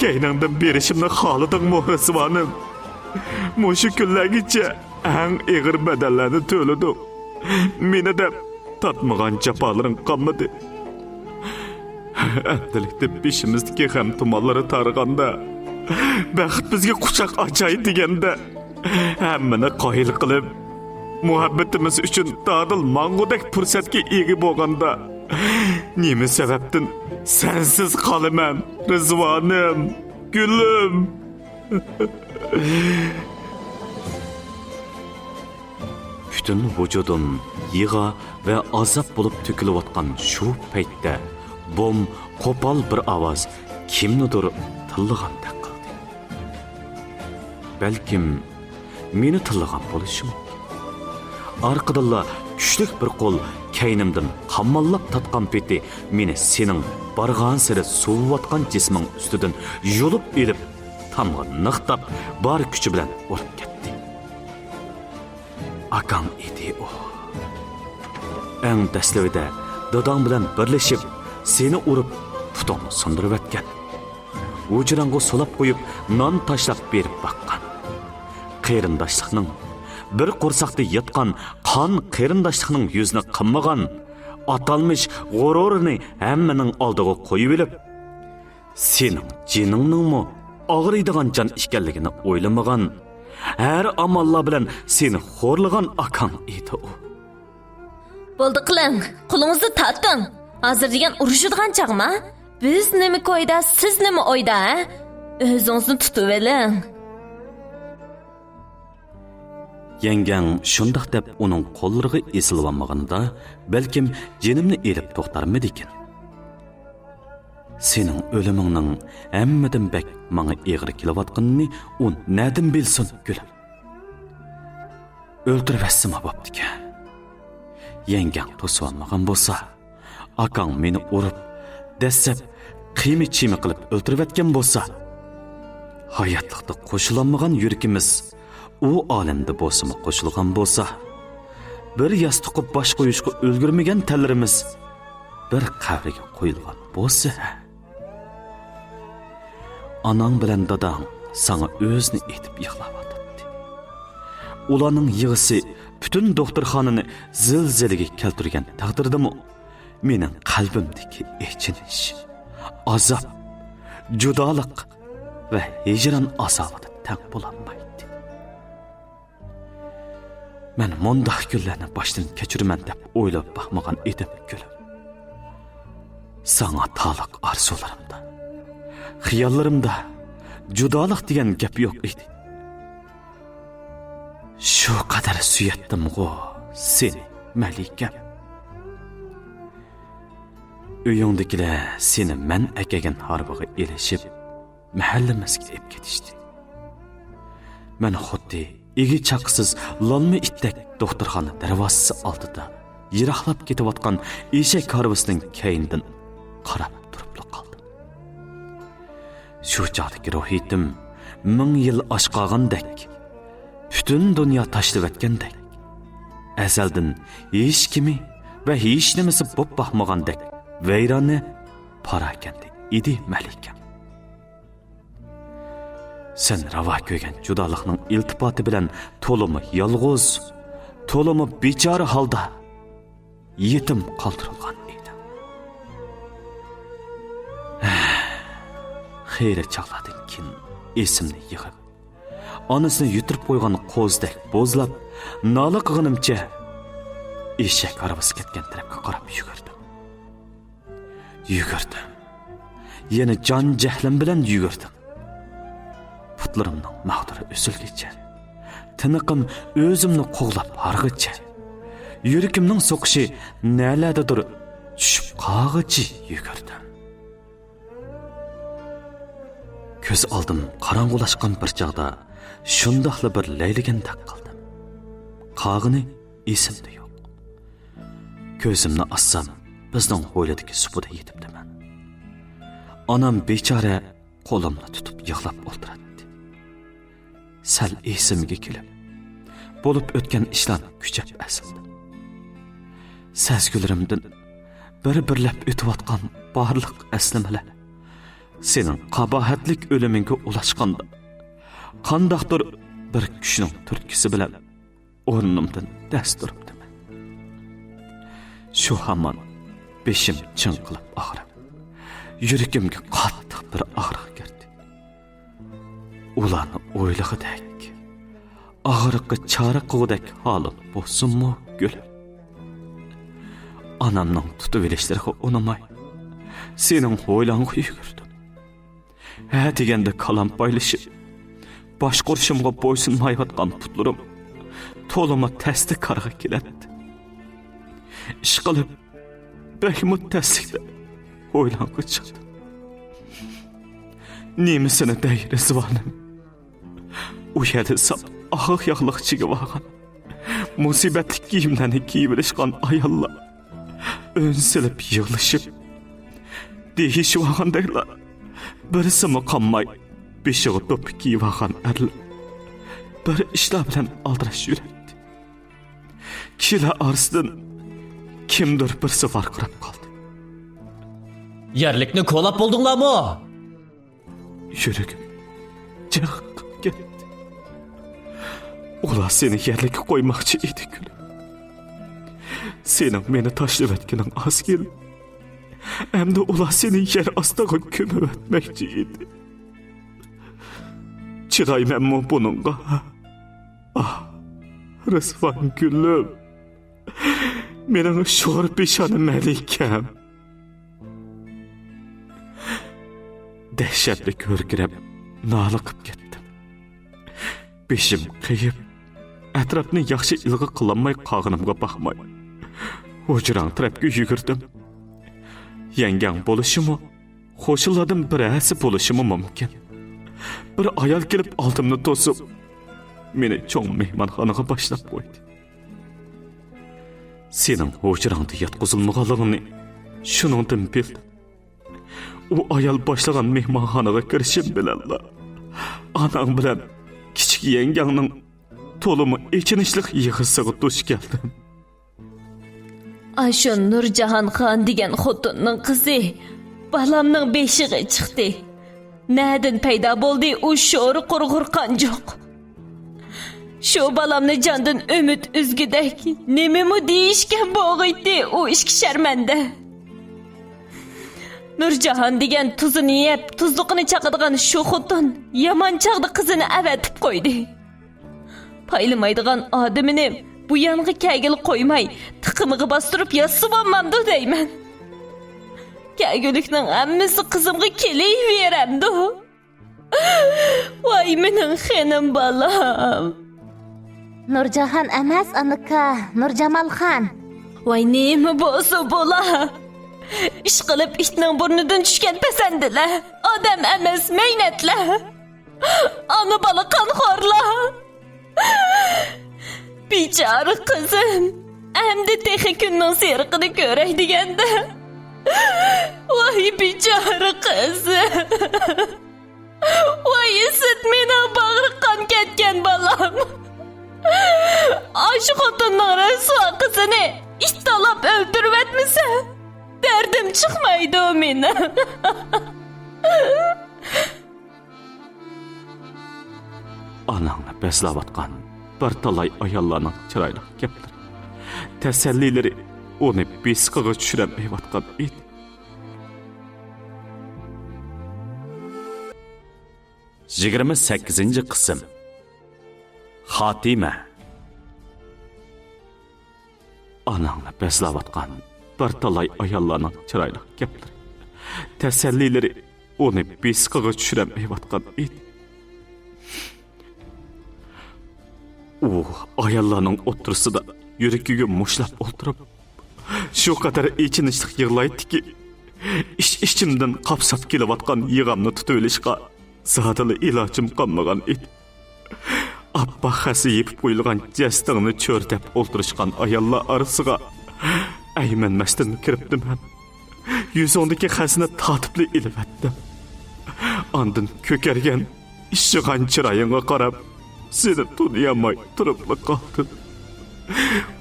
كەينىڭدىن بېرىشىمنى خالىدىڭمۇ، رىزۋانىم؟ مۇشۇ كۈنلەرگىچە ئەڭ ئېغىر بەدەللەرنى تۆلىدۇق. مېنى دەپ تارتمىغان جاپالىرىڭ قالمىدى. ئەمدىلىكتە بېشىمىزدىكى غەم تۇمانلىرى تارىغاندا، بەخت بىزگە قۇچاق ئاچاي دېگەندە، ھەممىنى قايىل قىلىپ، مۇھەببىتىمىز ئۈچۈن دادىل ماڭغۇدەك پۇرسەتكە ئىگە بولغاندا، نېمە سەۋەبتىن سەنسىز قالىمەن، رىزۋانىم، گۈلۈم؟ پۈتۈن ۋۇجۇدۇم يىغا ۋە ئازاب بولۇپ تۆكۈلۈۋاتقان شۇ پەيتتە، بوم قوپال بىر ئاۋاز كىمنىدۇر تىللىغاندەك قىلدى. بەلكىم مېنى تىللىغان بولۇشى مۇمكىن. ئارقىدىنلا كۈچلۈك بىر قول كەينىمدىن قاماللاپ تارتقان پېتى مېنى سېنىڭ بارغانسېرى سوۋۇۋاتقان جىسمىڭ ئۈستىدىن يۇلۇپ ئېلىپ، تامغا نىقتاپ، بار كۈچى بىلەن ئۇرۇپ كەتتى. ئاكاڭ ئىدى ئۇ. ئەڭ دەسلىۋىدە داداڭ بىلەن بىرلىشىپ، سېنى ئۇرۇپ، پۇتۇڭنى سۇندۇرۇۋەتكەن. ھۇجراڭغا سولاپ قويۇپ، نان تاشلاپ بېرىپ باققان. قېرىنداشلىقنىڭ، بىر قورساقتا ياتقان قان قېرىنداشلىقنىڭ يۈزىنى قىممىغان، ئاتالمىش غۇرۇرىنى ھەممىنىڭ ئالدىغا قويۇۋېلىپ، سېنىڭ جېنىڭنىڭمۇ ئاغرىيدىغان جان ئىكەنلىكىنى ئويلىمىغان، ھەر ئاماللار بىلەن سېنى خورلىغان ئاكاڭ ئىدى ئۇ. بولدى قىلىڭ، قولىڭىزنى تارتىڭ. ھازىر دېگەن ئۇرۇشىدىغان چاغما؟ بىز نېمە كويدا، سىز نېمە ئويدا، ھە؟ ئۆزىڭىزنى تۇتۇۋېلىڭ. يەڭگەڭ شۇنداق دەپ ئۇنىڭ قوللىرىغا ئېسىلىۋالمىغىنىدا، بەلكىم جېنىمنى ئېلىپ توختارمىدىكىن. سېنىڭ ئۆلۈمۈڭنىڭ ھەممىدىن بەك ماڭا ئېغىر كېلىۋاتقىنىنى ئۇ نەدىن بىلسۇن، گۈلۈم؟ ئۆلتۈرۈۋەتسىمۇ بوپتىكەن. يەڭگەڭ توسۇۋالمىغان بولسا، ئاكاڭ مېنى ئۇرۇپ، دەسسەپ، قىيما-چىيما قىلىپ ئۆلتۈرۈۋەتكەن بولسا، ھاياتلىقتا قوشۇلالمىغان يۈرىكىمىز ئۇ ئالەمدە بولسىمۇ قوشۇلغان بولسا، بىر ياستۇققا باش قويۇشقا ئۈلگۈرمىگەن تەنلىرىمىز بىر قەبرىگە قويۇلغان بولسا ھە. ئاناڭ بىلەن داداڭ ساڭا ئۆزىنى ئېتىپ يىغلاۋاتاتتى. ئۇلارنىڭ يىغىسى پۈتۈن دوختۇرخانىنى زىلزىلىگە كەلتۈرگەن تەقدىردىمۇ، مېنىڭ قەلبىمدىكى ئېچىنىش، ئازاب، جۇدالىق ۋە ھىجران ئازابىدا تەڭ بولالمايتتى. مەن مۇنداق كۈنلەرنى باشتىن كەچۈرىمەن دەپ ئويلاپ باقمىغان ئىدىم، گۈلۈم. ساڭا تالىق ئارزۇلىرىمدا، خىياللىرىمدا جۇدالىق دېگەن گەپ يوق ئىدى. شۇ قەدەر سۆيەتتىمغۇ سېنى، مەلىكەم. ئۆيۈڭدىكىلەر سېنى مەن ئەكەلگەن ھارۋىغا ئېلىشىپ، مەھەللىمىزگە ئېلىپ كېتىشتى. مەن خۇددى ئىگە-چاقىسىز لالما ئىتتەك دوختۇرخانا دەرۋازىسى ئالدىدا يىراقلاپ كېتىۋاتقان ئېشەك ھارۋىسىنىڭ كەينىدىن قاراپ تۇرۇپلا قالدىم. شۇ چاغدىكى روھىيىتىم مىڭ يىل ئاچقاغاندەك، پۈتۈن دۇنيا تاشلىۋەتكەندەك، ئەزەلدىن ھېچكىمى ۋە ھېچنېمىسى بوپ باقمىغاندەك ۋەيرانە، پاراكەندە ئىدى، مەلىكەم. سەن راۋا كۆرگەن جۇدالىقنىڭ ئىلتىپاتى بىلەن تولىمۇ يالغۇز، تولىمۇ بىچارە ھالدا يېتىم قالدۇرۇلغان ئىدىڭ. خېلى چاغلاردىن كېيىن ئېسىمنى يىغىپ، ئانىسىنى يۈتتۈرۈپ قويغان قوزىدەك بوزلاپ، نالە قىلغىنىمچە ئېشەك ھارۋىسى كەتكەن تەرەپكە قاراپ يۈگۈردۈم. يۈگۈردۈم. يەنە جان-جەھلىم بىلەن يۈگۈردۈم. پۇتلىرىمنىڭ ماغدۇرى ئۈزۈلگىچە، تىنىقىم ئۆزۈمنى قوغلاپ ھارغىچە، يۈرىكىمنىڭ سوقۇشى نەلەردىدۇر چۈشۈپ قالغىچە يۈگۈردۈم. كۆز ئالدىم قاراڭغۇلاشقان بىر چاغدا شۇنداقلا بىر لەيلىگەندەك قىلدىم. قالغىنى ئېسىمدە يوق. كۆزۈمنى ئاچسام، بىزنىڭ ھويلىدىكى سۇپىدا يېتىپتىمەن. ئانام بىچارە قولۇمنى تۇتۇپ يىغلاپ ئولتۇراتتى. سەل ئېسىمگە كېلىپ، بولۇپ ئۆتكەن ئىشلارنى كۈچەپ ئەسلىدىم. سەزگۈلىرىمدىن بىر-بىرلەپ ئۆتۈۋاتقان بارلىق ئەسلىمىلەر سېنىڭ قاباھەتلىك ئۆلۈمۈڭگە ئۇلاشقاندا، قانداقتۇر بىر كۈچنىڭ تۈرتكىسى بىلەن ئورنۇمدىن دەس تۇرۇپتىمەن. شۇ ھامان بېشىم چىڭقىلىپ ئاغرىپ، يۈرىكىمگە قاتتىق بىر ئاغرىق كىردى. ئۇلارنى ئويلىغۇدەك، ئاغرىققا چارە قىلغۇدەك ھالىم بولسۇنمۇ، گۈلۈم؟ ئانامنىڭ تۇتۇۋېلىشلىرىغا ئۇنىماي، سېنىڭ ھويلاڭغا يۈگۈردۈم. ھە دېگەندە كالام پايلىشىپ، باشقۇرۇشۇمغا بويسۇنمايۋاتقان پۇتلىرىم تولىمۇ تەستە كارغا كېلەتتى. ئىشقىلىپ، بەكمۇ تەسلىكتە ھويلاڭغا چىقتىم. نېمىسىنى دەي، رىزۋانىم؟ ئۇ يەردە ساپ ئاق ياغلىق چىگىۋالغان، مۇسىبەتلىك كىيىملەرنى كىيىۋېلىشقان ئاياللار ئۈن سېلىپ يىغلىشىپ، دېيىشىۋالغاندەكلا، بىرسىمۇ قالماي بېشىغا دوپپا كىيىۋالغان ئەرلەر بىر ئىشلار بىلەن ئالدىراش يۈرەتتى. كىشىلەر ئارىسىدىن كىمدۇر بىرسى ۋارقىراپ قالدى. يەرلىكنى كولاپ بولدۇڭلارمۇ؟ يۈرىكىم جىق قىلىپ كەتتى. ئۇلار سېنى يەرلىككە قويماقچى ئىدى، گۈلۈم. سېنىڭ مېنى تاشلىۋەتكىنىڭ ئاز كېلىپ، ئەمدى ئۇلار سېنى يەر ئاستىغا كۆمۈۋەتمەكچى ئىدى. چىدايمەنمۇ بۇنىڭغا؟ ئاھ، رىزۋان گۈلۈم. مېنىڭ شور پېشانە مەلىكەم. دەھشەتلىك ھۆركىرەپ، نالە قىپ كەتتىم. بېشىم قېيىپ، ئەتراپنى ياخشى ئىلغا قىلالماي قالغىنىمغا باقماي، ھۇجراڭ تەرەپكە يۈگۈردۈم. يەڭگەڭ بولۇشىمۇ، قوشنىلاردىن بىرەرسى بولۇشىمۇ مۇمكىن. بىر ئايال كېلىپ ئالدىمنى توسۇپ، مېنى چوڭ مېھمانخانىغا باشلاپ قويدى. سېنىڭ ھۇجراڭدا ياتقۇزۇلمىغانلىقىڭنى شۇنىڭدىن بىلدىم. ئۇ ئايال باشلىغان مېھمانخانىغا كىرىشىم بىلەنلا، ئاناڭ بىلەن كىچىك يەڭگەڭنىڭ تولىمۇ ئېچىنىشلىق يىغىسىغا دۇچ كەلدىم. ئاشۇ نۇرجاھانخان دېگەن خوتۇننىڭ قىزى بالامنىڭ بېشىغا چىقتى. نەدىن پەيدا بولدى ئۇ شورى قۇرغۇر قانجۇق؟ شۇ بالامنى جاندىن ئۈمىد ئۈزگۈدەك نېمىمۇ دېيىشكە بوغۇيتتى ئۇ ئىككى شەرمەندە. نۇرجاھان دېگەن تۇزىنى يەپ، تۇزلۇقىنى چاقىدىغان شۇ خوتۇن يامان چاغدا قىزىنى ئەۋەتىپ قويدى. پايلىمايدىغان ئادىمىنى بۇ يانغا كەلگىلى قويماي، تىقىمىغا باستۇرۇپ ياتسا بولمامدۇ دەيمەن. كەلگۈلۈكنىڭ ھەممىسى قىزىمغا كېلىۋېرەمدۇ؟ ۋاي مېنىڭ خېنىم بالام! نۇرجاھان ئەمەس، ئانىكا، نۇرجامالخان. ۋاي نېمە بولسا بولا! ئىشقىلىپ ئىتنىڭ بۇرنىدىن چۈشكەن پەسەندىلەر، ئادەم ئەمەس مەينەتلەر. ئانا بالا قانخورلار. بىچارە قىزىم، ئەمدى تېخى كۈننىڭ سېرىقىنى كۆرەي دېگەندە، ۋاي بىچارە قىزىم. ۋاي ئىسىت، مېنىڭ باغرى قان كەتكەن بالام. ئاشۇ خوتۇننىڭ رەسۋا قىزىنى ئىت تالاپ ئۆلتۈرۈۋەتمىسە، دەردىم چىقمايدۇ مېنىڭ. ئاناڭنى بەزلەۋاتقان بىر تالاي ئاياللارنىڭ چىرايلىق گەپلىرى، تەسەللىلىرى ئۇنى بېسىقىغا چۈشۈرەلمەيۋاتقان ئىدى. يىگىرمە سەككىزىنچى قىسىم. خاتىمە. ئاناڭنى بەزلەۋاتقان بىر تالاي ئاياللارنىڭ چىرايلىق گەپلىرى، تەسەللىلىرى ئۇنى بېسىقىغا چۈشۈرەلمەيۋاتقان ئىدى. ئۇ ئاياللارنىڭ ئوتتۇرىسىدا يۈرىكىگە مۇشتلاپ ئولتۇرۇپ، شۇ قەدەر ئېچىنىشلىق يىغلايتتىكى، ئىچ-ئىچىمدىن قاپساپ كېلىۋاتقان يىغامنى تۇتۇۋېلىشقا زادىلا ئىلاجىم قالمىغان ئىدى. ئاپئاق خەسسە يېپىپ قويۇلغان جەستىڭنى چۆرىدەپ ئولتۇرۇشقان ئاياللار ئارىسىغا ئەيمەنمەستىن كىرىپتىمەن. يۈزۈڭدىكى خەسسىنى تارتىپلا ئېلىۋەتتىم. ئاندىن كۆكەرگەن ئىششىغان چىرايىڭغا قاراپ، سېنى تونۇيالماي تۇرۇپلا قالدىم.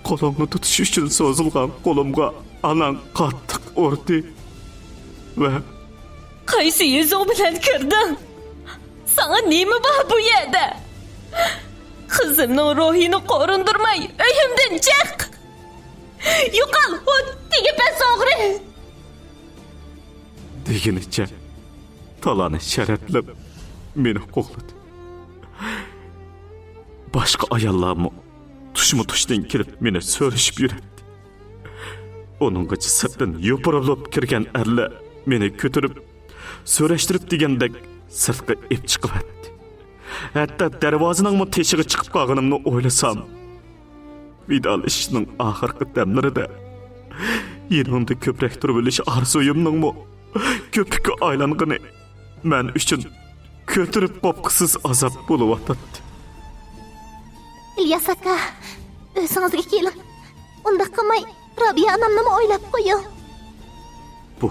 قولۇڭنى تۇتۇش ئۈچۈن سوزۇلغان قولۇمغا ئاناڭ قاتتىق ئۇردى ۋە قايسى يۈزۈڭ بىلەن كىردىڭ؟ ساڭا نېمە بار بۇ يەردە؟ قىزىمنىڭ روھىنى قورۇندۇرماي ئۆيۈمدىن چىق! يوقال، ھۇددىكى پەس ئوغرى! دېگىنىچە تالانى شەرەتلەپ مېنى قوغلىدى. باشقا ئاياللارمۇ تۇشمۇ تۇشتىن كېلىپ مېنى سۆرىشىپ يۈرەتتى. ئۇنىڭغىچە سىرتتىن يوپۇرۇلۇپ كىرگەن ئەرلەر مېنى كۆتۈرۈپ، سۆرەشتۈرۈپ دېگەندەك سىرتقا ئېپ چىقىۋەتتى. ھەتتا دەرۋازىنىڭمۇ تېشىغا چىقىپ قالغىنىمنى ئويلىسام، ۋىدالىشىشنىڭ ئاخىرقى دەملىرىدە يېنىڭدا كۆپرەك تۇرۇۋېلىش ئارزۇيۇمنىڭمۇ كۆپۈككە ئايلانغىنى مەن ئۈچۈن كۆتۈرۈپ قوپقۇسىز ئازاب بولۇۋاتاتتى. ئىلياس ئاكا، ئۆزىڭىزگە كېلىڭ. ئۇنداق قىلماي، رابىيە ئانامنىمۇ ئويلاپ قويۇڭ. بۇ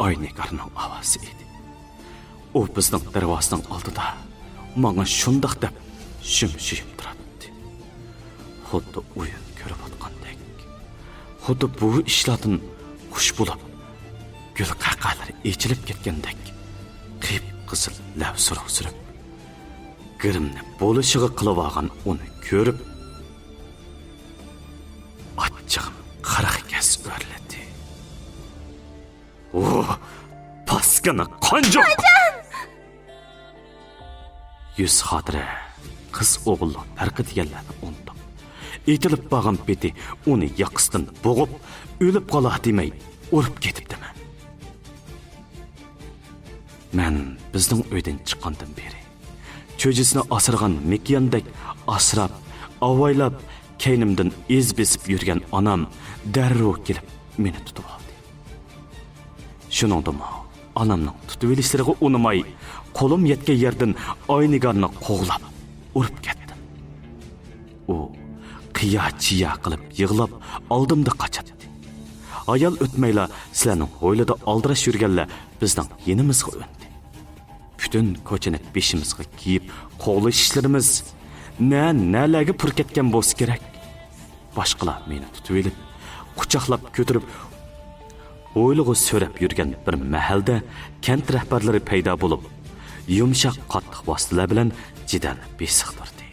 ئاينىگارنىڭ ئاۋازى ئىدى. ئۇ بىزنىڭ دەرۋازىنىڭ ئالدىدا ماڭا شۇنداق دەپ شۈم-شۈيۈم تۇراتتى. خۇددى ئويۇن كۆرۈۋاتقاندەك، خۇددى بۇ ئىشلاردىن خۇش بولۇپ، گۈل قەقەلىرى ئېچىلىپ كەتكەندەك قىپقىزىل لەۋ سۇرۇق سۈرۈپ، گىرىمنى بولۇشىغا قىلىۋالغان ئۇنى كۆرۈپ، ئاچچىقىم قىرىق گەز ئۆرلىدى. ئۇ پاسكىنا قانجۇق! يۈز خاتىرە قىز ئوغۇللۇق پەرقى دېگەنلەرنى ئۇنتۇپ، ئېتىلىپ بارغان پېتى ئۇنى ياقىسىدىن بوغۇپ، ئۆلۈپ قالا دېمەي ئۇرۇپ كېتىپتىمەن. مەن بىزنىڭ ئۆيدىن چىققاندىن بېرى، چۆجىسىنى ئاسرىغان مېكىياندەك ئاسراپ، ئاۋايلاپ، كەينىمدىن ئىز بېسىپ يۈرگەن ئانام دەررۇ كېلىپ مېنى تۇتۇۋالدى. شۇنىڭدىمۇ ئانامنىڭ تۇتۇۋېلىشلىرىغا ئۇنىماي، قولۇم يەتكەن يەردىن ئاينىگارنى قوغلاپ ئۇرۇپ كەتتىم. ئۇ قىيا-چىيا قىلىپ يىغلاپ ئالدىمدا قاچاتتى. ھايال ئۆتمەيلا سىلەرنىڭ ھويلىدا ئالدىراش يۈرگەنلەر بىزنىڭ يېنىمىزغا ئۈندى. پۈتۈن كوچىنى بېشىمىزغا كىيىپ قوغلىشىشلىرىمىز نە-نەلەرگە پۇر كەتكەن بولسا كېرەك. باشقىلار مېنى تۇتۇۋېلىپ، قۇچاقلاپ كۆتۈرۈپ، ھويلىغا سۆرەپ يۈرگەن بىر مەھەلدە كەنت رەھبەرلىرى پەيدا بولۇپ، يۇمشاق قاتتىق ۋاسىتىلەر بىلەن جېدەلنى بېسىقتۇردى.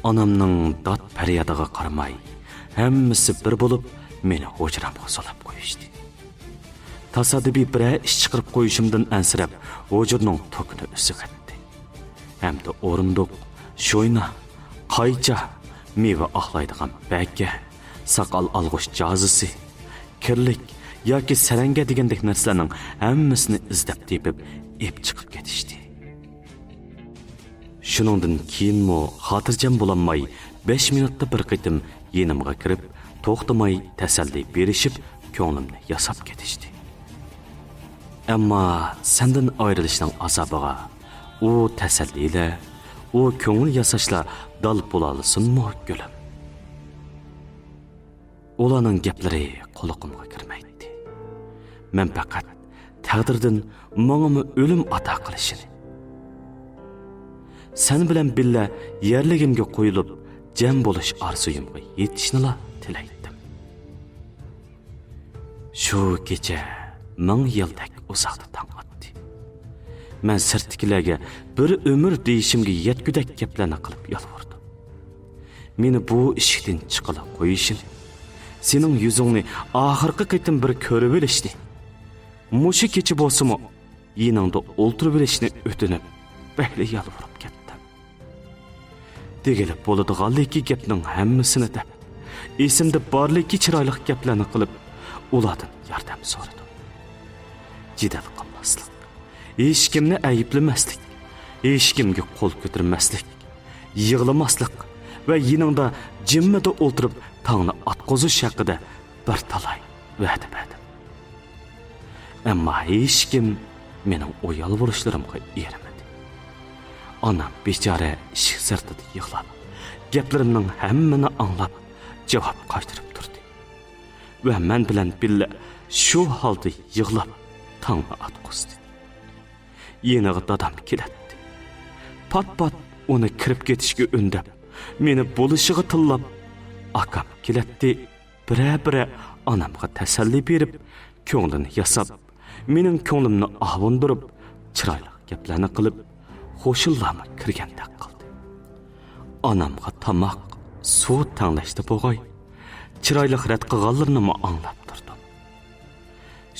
ئانامنىڭ داد-پەريادىغا قارىماي، ھەممىسى بىر بولۇپ مېنى ھۇجرامغا سولاپ قويۇشتى. تاسادىپىي بىرەر ئىش چىقىرىپ قويۇشۇمدىن ئەنسىرەپ، ھۇجرىنىڭ توكىنى ئۈزۈۋەتتى. ھەمدە ئورۇندۇق، شوينا، قايچا، مېۋە ئاقلايدىغان بەكە، ساقال ئالغۇچ جازىسى، كىرلىك ياكى سەرەڭگە دېگەندەك نەرسىلەرنىڭ ھەممىسىنى ئىزدەپ تېپىپ، ئېلىپ چىقىپ كېتىشتى. شۇنىڭدىن كېيىنمۇ خاتىرجەم بولالماي، بەش مىنۇتتا بىر قېتىم يېنىمغا كىرىپ، توختىماي تەسەللى بېرىشىپ، كۆڭلۈمنى ياساپ كېتىشتى. ئەمما سەندىن ئايرىلىشنىڭ ئازابىغا ئۇ تەسەللىلەر، ئۇ كۆڭۈل ياساشلار دال بولالىسۇنمۇ، گۈلۈم؟ ئۇلارنىڭ گەپلىرى قۇلىقىمغا كىرمەيتتى. مەن پەقەت تەقدىردىن ماڭىمۇ ئۆلۈم ئاتا قىلىشىنى، سەن بىلەن بىللە يەرلىكىمگە قويۇلۇپ، جەم بولۇش ئارزۇيۇمغا يېتىشنىلا تىلەيتتىم. شۇ كېچە مىڭ يىلدەك ئۇزاقتا تاڭ ئاتتى. مەن سىرتتىكىلەرگە بىر ئۆمۈر دېيىشىمگە يەتكۈدەك گەپلەرنى قىلىپ يالۋۇردۇم. مېنى بۇ ئىشىكتىن چىقىلا قويۇشىنى، سېنىڭ يۈزۈڭنى ئاخىرقى قېتىم بىر كۆرۈۋېلىشنى، مۇشۇ كېچە بولسىمۇ يېنىڭدا ئولتۇرۇۋېلىشنى ئۆتۈنۈپ، بەكلا يالۋۇرۇپ كەتتىم. دېگىلى بولىدىغانلىكى گەپنىڭ ھەممىسىنى دەپ، ئېسىمدە بارلىكى چىرايلىق گەپلەرنى قىلىپ، ئۇلاردىن ياردەم سورىدىم. جېدەل قىلماسلىق، ھېچكىمنى ئەيىبلىمەسلىك، ھېچكىمگە قول كۆتۈرمەسلىك، يىغلىماسلىق ۋە يېنىڭدا جىممىدە ئولتۇرۇپ تاڭنى ئاتقۇزۇش ھەققىدە بىر تالاي ۋەدە بەردىم. ئەمما ھېچكىم مېنىڭ ئۇ يالۋۇرۇشلىرىمغا ئېرىمىدى. ئانام بىچارە ئىشىك سىرتىدا يىغلاپ، گەپلىرىمنىڭ ھەممىنى ئاڭلاپ، جاۋاب قايتۇرۇپ تۇردى ۋە مەن بىلەن بىللە شۇ ھالدا يىغلاپ تاڭنى ئاتقۇزدى. يېنىغا دادام كېلەتتى. پات-پات ئۇنى كىرىپ كېتىشكە ئۈندەپ، مېنى بولۇشىغا تىللاپ، ئاكام كېلەتتى. بىرە-بىرە ئانامغا تەسەللى بېرىپ، كۆڭلىنى ياساپ، مېنىڭ كۆڭلۈمنى ئاۋۇندۇرۇپ، چىرايلىق گەپلەرنى قىلىپ، قوشنىلارمۇ كىرگەندەك قىلدى. ئانامغا تاماق، سۇ تەڭلەشتە بولغاي، چىرايلىق رەت قىلغانلىرىنىمۇ ئاڭلاپ تۇردۇم.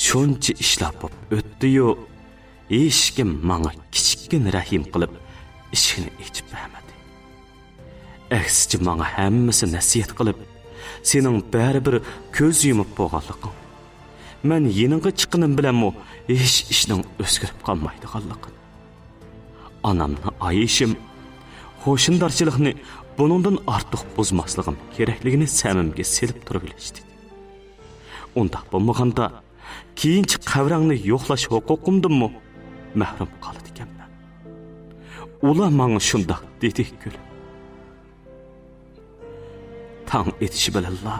شۇنچە ئىشلار بولۇپ ئۆتتى-يۇ، ھېچكىم ماڭا كىچىككىنە رەھىم قىلىپ، ئىشىكنى ئېچىپ بەرمىدى. ئەكسىچە ماڭا ھەممىسى نەسىھەت قىلىپ، سېنىڭ بەرىبىر كۆز يۇمۇپ بولغانلىقىڭ، مەن يېنىڭغا چىققىنىم بىلەنمۇ ھېچ ئىشنىڭ ئۆزگىرىپ قالمايدىغانلىقىنى، ئانامنى ئايىشىم، قوشنىدارچىلىقنى بۇنىڭدىن ئارتۇق بۇزماسلىقىم كېرەكلىكىنى سەمىمگە سېلىپ تۇرۇۋېلىشتى. ئۇنداق بولمىغاندا، كېيىنچە قەبرەڭنى يوقلاش ھوقۇقۇمدىنمۇ مەھرۇم قالىدىكەنمەن. ئۇلار ماڭا شۇنداق دېدى، گۈلۈم. تاڭ ئېتىشى بىلەنلا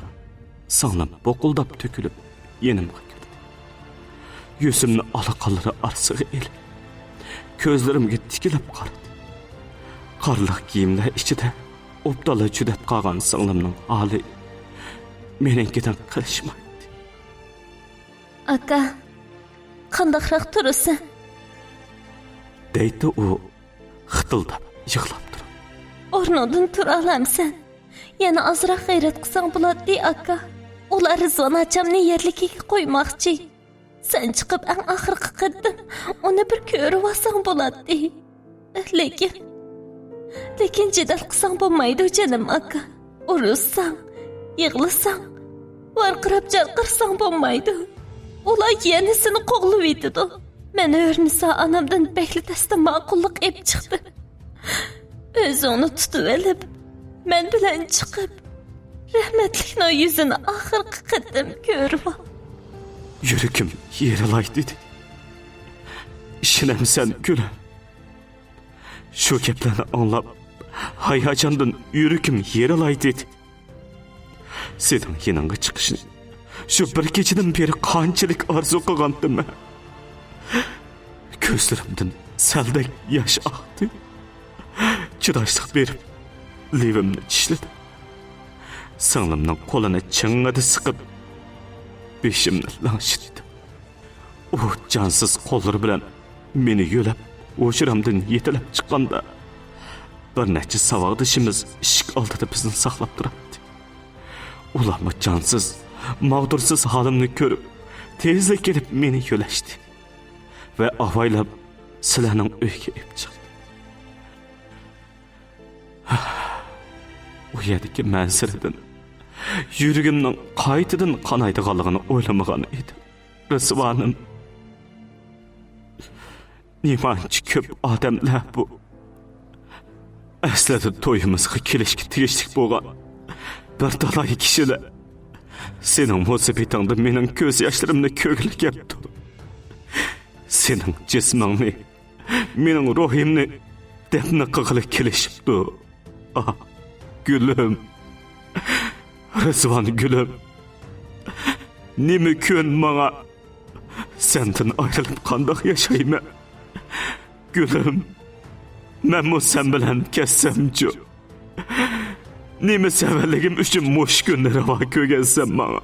سىڭلىم بوقۇلداپ تۆكۈلۈپ يېنىمغا كىردى. يۈزۈمنى ئالا قانلىرى ئارىسىغا ئېلىپ، كۆزلىرىمگە تىكىلىپ قارىدى. قارلىق كىيىملەر ئىچىدە ئوبدانلا جۈدەپ قالغان سىڭلىمنىڭ ھالى مېنىڭكىدىن قېلىشمايتتى. «ئاكا، قانداقراق تۇرىسەن؟» دەيتتى ئۇ خىتىلداپ يىغلاپ تۇرۇپ. «ئورنۇڭدىن تۇرالامسەن؟ يەنە ئازراق غەيرەت قىلساڭ بولاتتى، ئاكا. ئۇلار رىزۋان ئاچامنى يەرلىكىگە قويماقچى. سەن چىقىپ ئەڭ ئاخىرقى قېتىم ئۇنى بىر كۆرۈۋالساڭ بولاتتى. لېكىن، لېكىن جېدەل قىلساڭ بولمايدۇ، جېنىم ئاكا. ئۇرۇشساڭ، يىغلىساڭ، ۋارقىراپ جارقىرىساڭ بولمايدۇ. ئۇلار يەنە سېنى قوغلىۋېتىدۇ. مەن ھۆرنىسا ئانامدىن بەكلا تەستە ماقۇللۇق ئېلىپ چىقتىم. ئۆزۈڭنى تۇتۇۋېلىپ، مەن بىلەن چىقىپ، رەھمەتلىكنىڭ يۈزىنى ئاخىرقى قېتىم كۆرۈۋال.» يۈرىكىم يېرىلاي دېدى. ئىشىنەمسەن، گۈلۈم؟ شۇ گەپلەرنى ئاڭلاپ، ھاياجاندىن يۈرىكىم يېرىلاي دېدى. سېنىڭ يېنىڭغا چىقىشنى شۇ بىر كېچىدىن بېرى قانچىلىك ئارزۇ قىلغانتىم مەن. كۆزلىرىمدىن سەلدەك ياش ئاقتى. چىداشلىق بېرىپ، لېۋىمنى چىشلىدىم. سىڭلىمنىڭ قولىنى چىڭڭىدە سىقىپ، بېشىمنى لىڭشىتتىم. ئۇ جانسىز قوللىرى بىلەن مېنى يۆلەپ، ھۇجرامدىن يېتىلەپ چىققاندا، بىر نەچچە ساۋاقدىشىمىز ئىشىك ئالدىدا بىزنى ساقلاپ تۇراتتى. ئۇلارمۇ جانسىز، ماغدۇرسىز ھالىمنى كۆرۈپ، تېزلا كېلىپ مېنى يۆلەشتى ۋە ئاۋايلاپ سىلەرنىڭ ئۆيگە ئېلىپ چىقتى. ئۇ يەردىكى مەنزىرىدىن يۈرىكىمنىڭ قايتىدىن قانايدىغانلىقىنى ئويلىمىغان ئىدىم. رىزۋانىم، نېمانچە كۆپ ئادەملەر بۇ. ئەسلىدە تويىمىزغا كېلىشكە تېگىشلىك بولغان بىر تالاي كىشىلەر سېنىڭ مۇسىبىتىڭدە مېنىڭ كۆز ياشلىرىمنى كۆرگىلى كەپتۇ. سېنىڭ جىسمىڭنى، مېنىڭ روھىمنى دەپنە قىلغىلى كېلىشىپتۇ. ئاھ، گۈلۈم. رىزۋان گۈلۈم. نېمە كۈن ماڭا؟ سەندىن ئايرىلىپ قانداق ياشايمەن؟ گۈلۈم. مەنمۇ سەن بىلەن كەتسەمچۇ؟ نېمە سەۋەنلىكىم ئۈچۈن مۇشۇ كۈننى راۋا كۆرگەنسەن ماڭا؟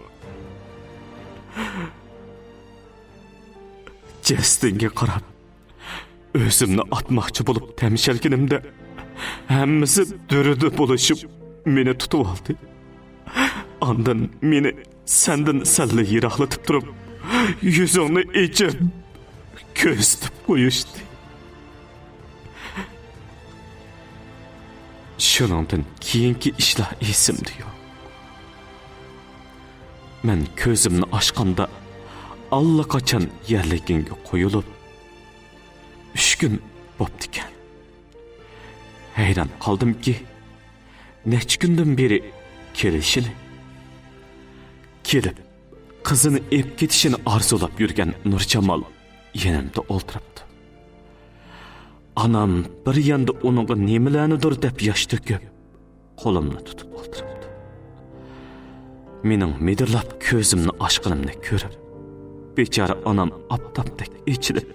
جەسىتىڭگە قاراپ، ئۆزۈمنى ئاتماقچى بولۇپ تەمشەلگىنىمدە، ھەممىسى دۈرۈدە بولۇشۇپ مېنى تۇتۇۋالدى. ئاندىن مېنى سەندىن سەللا يىراقلىتىپ تۇرۇپ، يۈزۈڭنى ئېچىپ، كۆزىتىپ قويۇشتى. شۇنىڭدىن كېيىنكى ئىشلار ئېسىمدە يوق. مەن كۆزۈمنى ئاچقاندا، ئاللىقاچان يەرلىكىڭگە قويۇلۇپ، ئۈچ كۈن بوپتىكەن. ھەيران قالدىمكى، نەچچە كۈندىن بېرى كېلىشىنى، كېلىپ قىزىنى ئېلىپ كېتىشىنى ئارزۇلاپ يۈرگەن نۇرجامال يېنىمدا ئولتۇرۇپتۇ. ئانام بىر ياندا ئۇنىڭغا نېمىلەرنىدۇر دەپ ياش تۆكۈپ، قولۇمنى تۇتۇپ ئولتۇرۇپتۇ. مېنىڭ مىدىرلاپ كۆزۈمنى ئاچقىنىمنى كۆرۈپ، بىچارە ئانام ئاپتاپتەك ئېچىلىپ،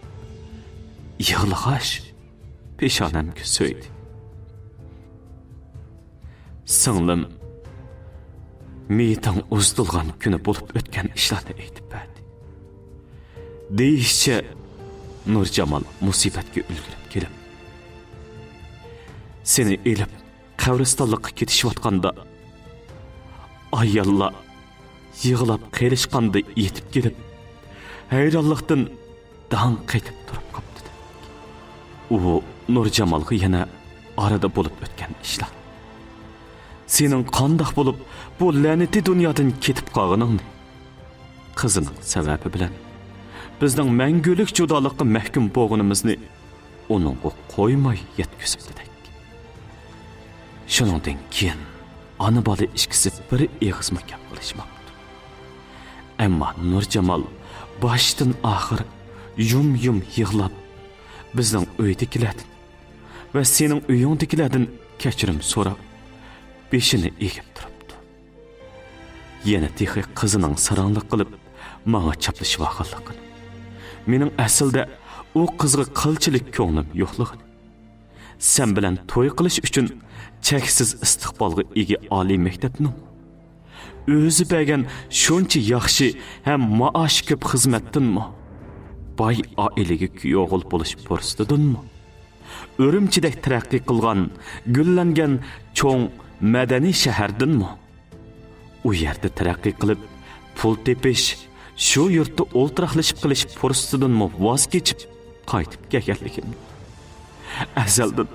يىغلىغاچ پېشانەمگە سۆيدى. سىڭلىم مېيىتىڭ ئۇزىتىلغان كۈنى بولۇپ ئۆتكەن ئىشلارنى ئېيتىپ بەردى. دېيىشىچە، نۇرجامال مۇسىبەتكە ئۈلگۈرۈپ كېلىپ، سېنى ئېلىپ قەبرىستانلىققا كېتىشىۋاتقاندا، ئاياللار يىغلاپ قېلىشقاندا يېتىپ كېلىپ، ھەيرانلىقتىن داڭ قېتىپ تۇرۇپ قاپتۇ. ئۇ نۇرجامالغا يەنە ئارىدا بولۇپ ئۆتكەن ئىشلار. سېنىڭ قانداق بولۇپ بۇ لەنىتى دۇنيادىن كېتىپ قالغىنىڭنى، قىزىنىڭ سەۋەبى بىلەن بىزنىڭ مەڭگۈلۈك جۇدالىققا مەھكۇم بولغىنىمىزنى ئۇنىڭغا قويماي يەتكۈزۈپتىدەك. شۇنىڭدىن كېيىن ئانا-بالا ئىككىسى بىر ئېغىزمۇ گەپ قىلىشماپتۇ. ئەمما نۇرجامال باشتىن-ئاخىر يۇم-يۇم يىغلاپ، بىزنىڭ ئۆيدىكىلەردىن ۋە سېنىڭ ئۆيۈڭدىكىلەردىن كەچۈرۈم سوراپ، بېشىنى ئېگىپ تۇرۇپتۇ. يەنە تېخى قىزىنىڭ ساراڭلىق قىلىپ ماڭا چاپلىشىۋالغانلىقىنى، مېنىڭ ئەسلىدە ئۇ قىزغا قىلچىلىك كۆڭلۈم يوقلۇقىنى، سەن بىلەن توي قىلىش ئۈچۈن چەكسىز ئىستىقبالغا ئىگە ئالىي مەكتەپنىڭ ئۆزى بەرگەن شۇنچە ياخشى ھەم مائاشى كۆپ خىزمەتتىنمۇ، باي ئائىلىگە كۈيئوغۇل بولۇش پۇرسىتىدىنمۇ، ئۈرۈمچىدەك تەرەققىي قىلغان، گۈللەنگەن چوڭ مەدەنىي شەھەردىنمۇ، ئۇ يەردە تەرەققىي قىلىپ، پۇل تېپىش، شۇ يۇرتتا ئولتۇراقلىشىپ قېلىش پۇرسىتىدىنمۇ ۋاز كېچىپ، قايتىپ كەلگەنلىكىم، ئەزەلدىن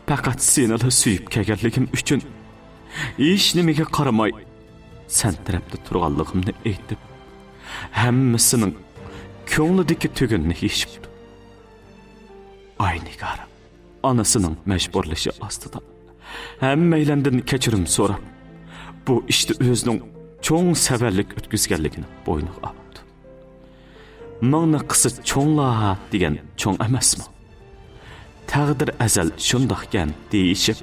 پەقەت سېنىلا سۆيۈپ كەلگەنلىكىم ئۈچۈن، ھېچنېمىگە قارىماي، سەن تەرەپتە تۇرغانلىقىمنى ئېيتىپ، ھەممىسىنىڭ كۆڭلىدىكى تۈگۈننى يېشىپتۇ. ئاينىگار ئانىسىنىڭ مەجبۇرلىشى ئاستىدا ھەممەيلەندىن كەچۈرۈم سوراپ، بۇ ئىشتا ئۆزىنىڭ چوڭ سەۋەنلىك ئۆتكۈزگەنلىكىنى بوينىغا ئاپتۇ. مىڭنى قىسا چوڭلار دېگەن چوڭ ئەمەسمۇ؟ تەقدىر ئەزەل شۇنداقكەن دېيىشىپ،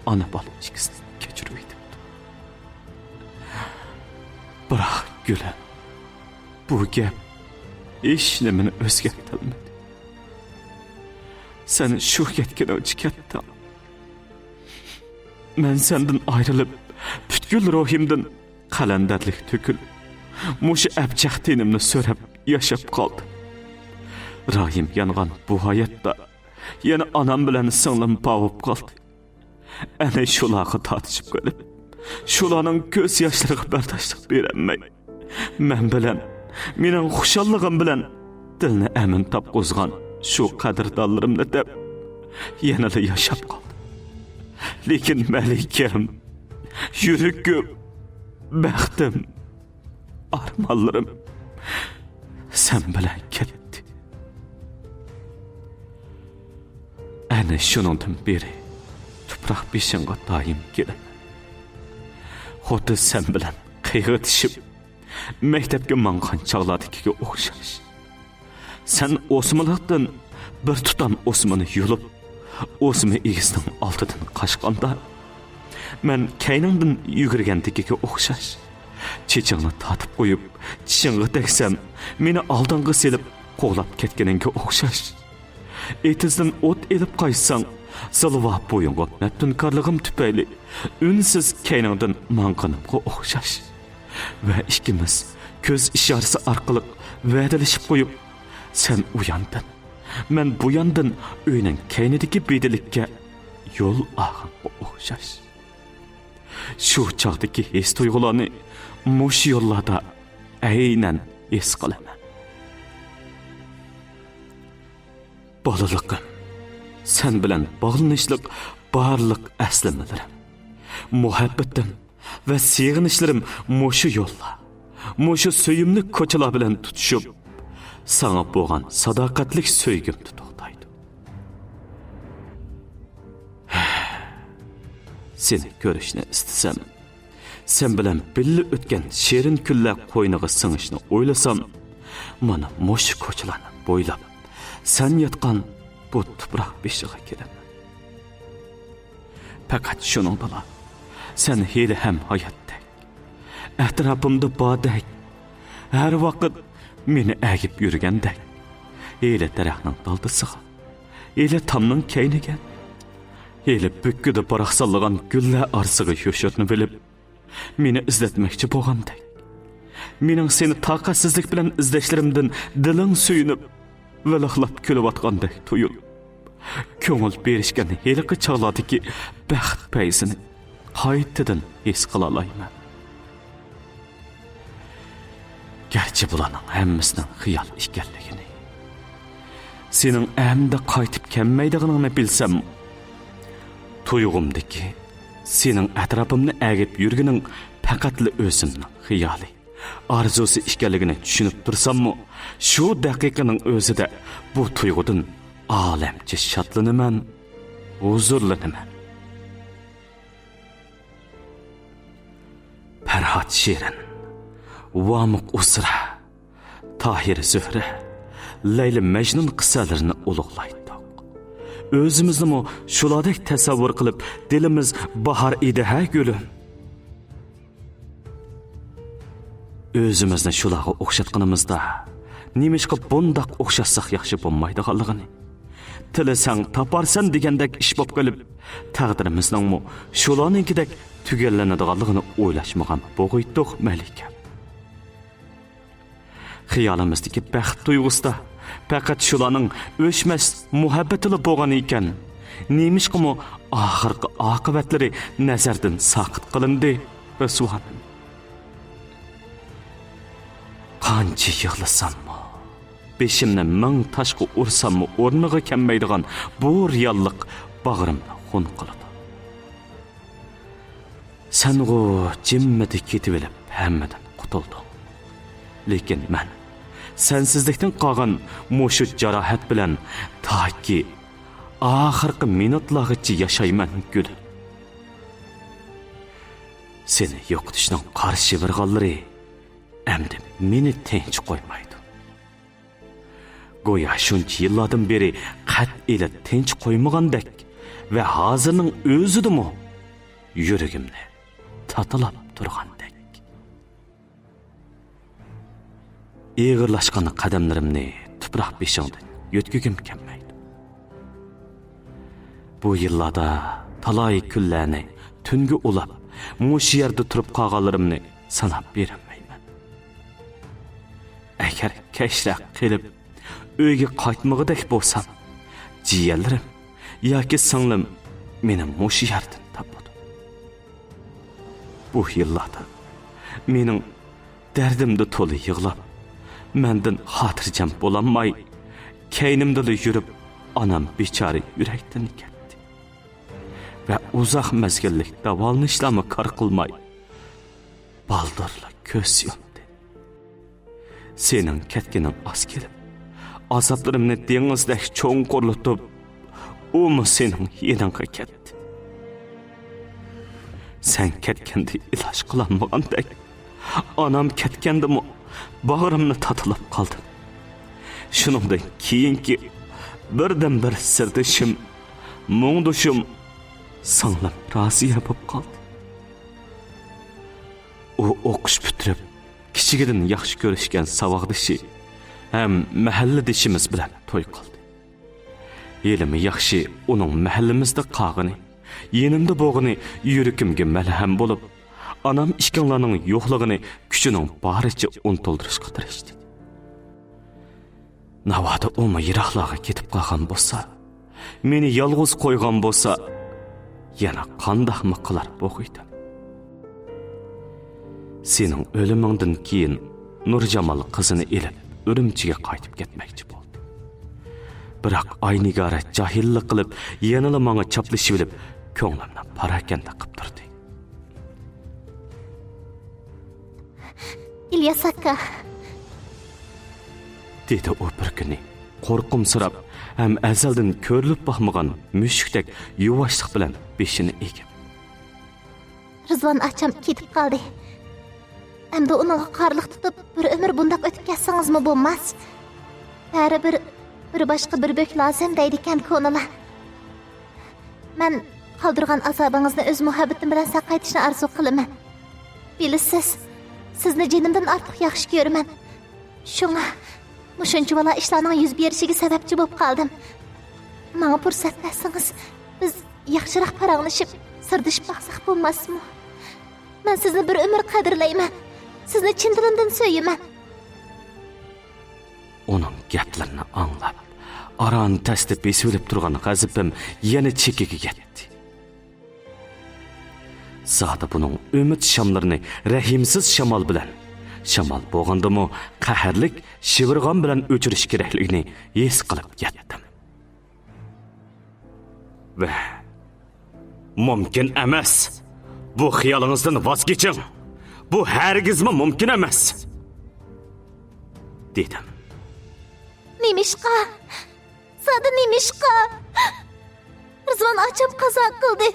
ئانا-بالا ئىككىسىنى كەچۈرۈۋېتىپتۇ. بىراق، گۈلۈم، بۇ گەپ ھېچنېمىنى ئۆزگەرتەلمىدى. سەن شۇ كەتكىنىڭچە كەتتىڭ. مەن سەندىن ئايرىلىپ، پۈتكۈل روھىمدىن قەلەندەرلىك تۆكۈلۈپ، مۇشۇ ئەبجەق تېنىمنى سۆرەپ ياشاپ قالدىم. رايىم يانغان بۇ ھاياتتا يەنە ئانام بىلەن سىڭلىم بار بولۇپ قالدى. ئەنە شۇلارغا تارتىشىپ قېلىپ، شۇلارنىڭ كۆز ياشلىرىغا بەرداشلىق بېرەلمەي، مەن بىلەن، مېنىڭ خۇشاللىقىم بىلەن دىلنى ئەمىن تاپقۇزغان شۇ قەدىردانلىرىمنى دەپ، يەنىلا ياشاپ قالدىم. لېكىن مەلىكەم، يۈرىكىم، بەختىم، ئارمانلىرىم سەن بىلەن كەتتى. ئەنە شۇنىڭدىن بېرى تۇپراق بېشىڭغا دائىم كېلىمەن. خۇددى سەن بىلەن قىيغىتىشىپ، مەكتەپكە ماڭغان چاغلاردىكىگە ئوخشاش. سەن ئوسمىلىقتىن بىر تۇتام ئوسمىنى يۇلۇپ، ئوسما ئىگىسىنىڭ ئالدىدىن قاچقاندا، مەن كەينىڭدىن يۈگۈرگەندىكىگە ئوخشاش. چېچىڭنى تارتىپ قويۇپ، چىشىڭغا تەگسەم، مېنى ئالدىڭغا سېلىپ قوغلاپ كەتكىنىڭگە ئوخشاش. ئېتىزدىن ئوت ئېلىپ قايتساڭ، زىلۋا بويۇڭغا مەپتۇنكارلىقىم تۈپەيلى ئۈنسىز كەينىڭدىن ماڭغىنىمغا ئوخشاش. ۋە ئىككىمىز كۆز ئىشارىسى ئارقىلىق ۋەدىلىشىپ قويۇپ، سەن ئۇ ياندىن، مەن بۇ ياندىن ئۆينىڭ كەينىدىكى بېدىلىككە يول ئالغانغا ئوخشاش. شۇ چاغدىكى ھېس-تۇيغۇلارنى مۇشۇ يوللاردا ئەينەن ھېس قىلىمەن. بالىلىقىم، سەن بىلەن باغلىنىشلىق بارلىق ئەسلىمىلىرىم، مۇھەببىتىم ۋە سېغىنىشلىرىم مۇشۇ يوللار، مۇشۇ سۆيۈملۈك كوچىلار بىلەن تۇتىشىپ، ساڭا بولغان ساداقەتلىك سۆيگۈمدە توختايدۇ. سېنى كۆرۈشنى ئىستىسەم، سەن بىلەن بىللە ئۆتكەن شېرىن كۈنلەر قوينىغا سىڭىشنى ئويلىسام، مانا مۇشۇ كوچىلارنى بويلاپ، سەن ياتقان بۇ تۇپراق بېشىغا كېلىمەن. پەقەت شۇنىڭدىلا سەن ھېلىھەم ھاياتتەك، ئەتراپىمدا باردەك، ھەر ۋاقىت مېنى ئەگىپ يۈرگەندەك، ھېلى دەرەخنىڭ دالدىسىغا، ھېلى تامنىڭ كەينىگە، ھېلى بۈككىدە باراقسانلىغان گۈللەر ئارىسىغا يوشۇرۇنۇۋېلىپ، مېنى ئىزدەتمەكچى بولغاندەك، مېنىڭ سېنى تاقەتسىزلىك بىلەن ئىزدەشلىرىمدىن دىلىڭ سۆيۈنۈپ، ۋىلىقلاپ كۈلۈۋاتقاندەك تۇيۇلۇپ، كۆڭۈل بېرىشكەن ھېلىقى چاغلاردىكى بەخت پەيزىنى قايتىدىن ھېس قىلالايمەن. گەرچە بۇلارنىڭ ھەممىسىنىڭ خىيال ئىكەنلىكىنى، سېنىڭ ئەمدى قايتىپ كەلمەيدىغىنىڭنى بىلسەم، تۇيغۇمدىكى سېنىڭ ئەتراپىمنى ئەگىپ يۈرگىنىڭ پەقەتلا ئۆزۈمنىڭ خىيالى، ئارزۇسى ئىكەنلىكىنى چۈشىنىپ تۇرساممۇ، شۇ دەقىقىنىڭ ئۆزىدە بۇ تۇيغۇدىن ئالەمچە شادلىنىمەن، ھۇزۇرلىنىمەن. پەرھات شېرىن، ۋامۇق ئۇسرا، تاھىر زۆھرە، لەيلى مەجنۇن قىسسەلىرىنى ئۇلۇغلايتتۇق. ئۆزىمىزنىمۇ شۇلاردەك تەسەۋۋۇر قىلىپ، دىلىمىز باھار ئىدى ھە گۈلۈم. ئۆزىمىزنى شۇلارغا ئوخشاتقىنىمىزدا، نېمىشقا بۇنداق ئوخشاتساق ياخشى بولمايدىغانلىقىنى، تىلىسەڭ تاپارسەن دېگەندەك ئىش بولۇپ قېلىپ، تەقدىرىمىزنىڭمۇ شۇلارنىڭكىدەك تۈگەللىنىدىغانلىقىنى ئويلاشمىغان بوغۇيتتۇق مەلىكەم. خىيالىمىزدىكى بەخت تۇيغۇسىدا پەقەت شۇلارنىڭ ئۆچمەس مۇھەببىتىلا بولغان ئىكەن، نېمىشقىمۇ ئاخىرقى ئاقىۋەتلىرى نەزەردىن ساقىت قىلىندى، رىزۋانىم. قانچە يىغلىساممۇ، بېشىمنى مىڭ تاشقا ئۇرساممۇ ئورنىغا كەلمەيدىغان بۇ رېئاللىق باغرىمنى خۇن قىلىدۇ. سەنغۇ جىممىدە كېتىۋېلىپ ھەممىدىن قۇتۇلدۇڭ. لېكىن مەن سەنسىزلىكتىن قالغان مۇشۇ جاراھەت بىلەن تاكى ئاخىرقى مىنۇتلارغىچە ياشايمەن، گۈلۈم. سېنى يوقىتىشنىڭ قارا شىۋىرغانلىرى ئەمدى مېنى تىنچ قويمايدۇ. گويا شۇنچە يىللاردىن بېرى قەتئىيلا تىنچ قويمىغاندەك ۋە ھازىرنىڭ ئۆزىدىمۇ يۈرىكىمنى تاتىلاپ تۇرغاندەك. ئېغىرلاشقان قەدەملىرىمنى تۇپراق بېشىڭدىن يۆتكىگۈم كەلمەيدۇ. بۇ يىللاردا تالاي كۈنلەرنى تۈنگە ئۇلاپ، مۇشۇ يەردە تۇرۇپ قالغانلىرىمنى ساناپ بېرەلمەيمەن. ئەگەر كەچرەك قېلىپ، ئۆيگە قايتمىغۇدەك بولسام، جىيەنلىرىم ياكى سىڭلىم مېنى مۇشۇ يەردىن تاپىدۇ. بۇ يىللاردا مېنىڭ دەردىمدە تولا يىغلاپ، مەندىن خاتىرجەم بولالماي، كەينىمدىلا يۈرۈپ، ئانام بىچارە يۈرەكتىن كەتتى. ۋە ئۇزاق مەزگىللىك داۋالىنىشلارمۇ كار قىلماي، بالدۇرلا كۆز يۇمدى. سېنىڭ كەتكىنىڭ ئاز كېلىپ، ئازابلىرىمنى دېڭىزدەك چوڭقۇرلىتىپ، ئۇمۇ سېنىڭ يېنىڭغا كەتتى. سەن كەتكەندە ئىلاج قىلالمىغاندەك، ئانام كەتكەندىمۇ باغرىمنى تاتىلاپ قالدىم. شۇنىڭدىن كېيىنكى بىردىنبىر سىردىشىم، مۇڭدىشىم سىڭلىم رازىيە بولۇپ قالدى. ئۇ ئوقۇش پۈتتۈرۈپ، كىچىكىدىن ياخشى كۆرۈشكەن ساۋاقدىشى ھەم مەھەللىدىشىمىز بىلەن توي قىلدى. ھېلىمۇ ياخشى ئۇنىڭ مەھەللىمىزدە قالغىنى، يېنىمدا بولغىنى يۈرىكىمگە مەلھەم بولۇپ، ئانام ئىككىڭلارنىڭ يوقلۇقىنى كۈچىنىڭ بارىچە ئۇنتۇلدۇرۇشقا تىرىشتى. ناۋادا ئۇمۇ يىراقلارغا كېتىپ قالغان بولسا، مېنى يالغۇز قويغان بولسا، يەنە قانداقمۇ قىلار بوغۇيدۇم؟ سېنىڭ ئۆلۈمۈڭدىن كېيىن نۇرجامال قىزىنى ئېلىپ، ئۈرۈمچىگە قايتىپ كەتمەكچى بولدى. بىراق ئاينىگارە جاھىللىق قىلىپ، يەنىلا ماڭا چاپلىشىۋېلىپ، كۆڭلۈمنى پاراكەندە قىپ تۇردى. ئىلياس ئاكا، دېدى ئۇ بىر كۈنى قورقۇمسىراپ ھەم ئەزەلدىن كۆرۈلۈپ باقمىغان مۈشۈكتەك يۇۋاشلىق بىلەن بېشىنى ئېگىپ. رىزۋان ئاچام كېتىپ قالدى. ئەمدى ئۇنىڭغا قارىلىق تۇتۇپ، بىر ئۆمۈر بۇنداق ئۆتۈپ كەتسىڭىزمۇ بولماس. بەرىبىر بىر باشقا بىر بۆك لازىم دەيدىكەن كونىلار. مەن قالدۇرغان ئازابىڭىزنى ئۆز مۇھەببىتىم بىلەن ساقايتىشنى ئارزۇ قىلىمەن. بىلىسىز، سىزنى جېنىمدىن ئارتۇق ياخشى كۆرىمەن. شۇڭا مۇشۇنچىۋالا ئىشلارنىڭ يۈز بېرىشىگە سەۋەبچى بولۇپ قالدىم. ماڭا پۇرسەت بەرسىڭىز، بىز ياخشىراق پاراڭلىشىپ، سىردىشىپ باقساق بولماسمۇ؟ مەن سىزنى بىر ئۆمۈر قەدىرلەيمەن. سىزنى چىن دىلىمدىن سۆيىمەن. ئۇنىڭ گەپلىرىنى ئاڭلاپ، ئاران تەستە بېسىۋېلىپ تۇرغان غەزىپىم يەنە چېكىگە يەتتى. زادى بۇنىڭ ئۈمىد شاملىرىنى رەھىمسىز شامال بىلەن، شامال بولغاندىمۇ قەھەرلىك شىۋىرغان بىلەن ئۆچۈرۈش كېرەكلىكىنى ھېس قىلىپ يەتتىم. ۋە مۇمكىن ئەمەس. بۇ خىيالىڭىزدىن ۋاز كېچىڭ. بۇ ھەرگىزمۇ مۇمكىن ئەمەس، دېدىم. نېمىشقا؟ زادى نېمىشقا؟ رىزۋان ئاچام قازا قىلدى.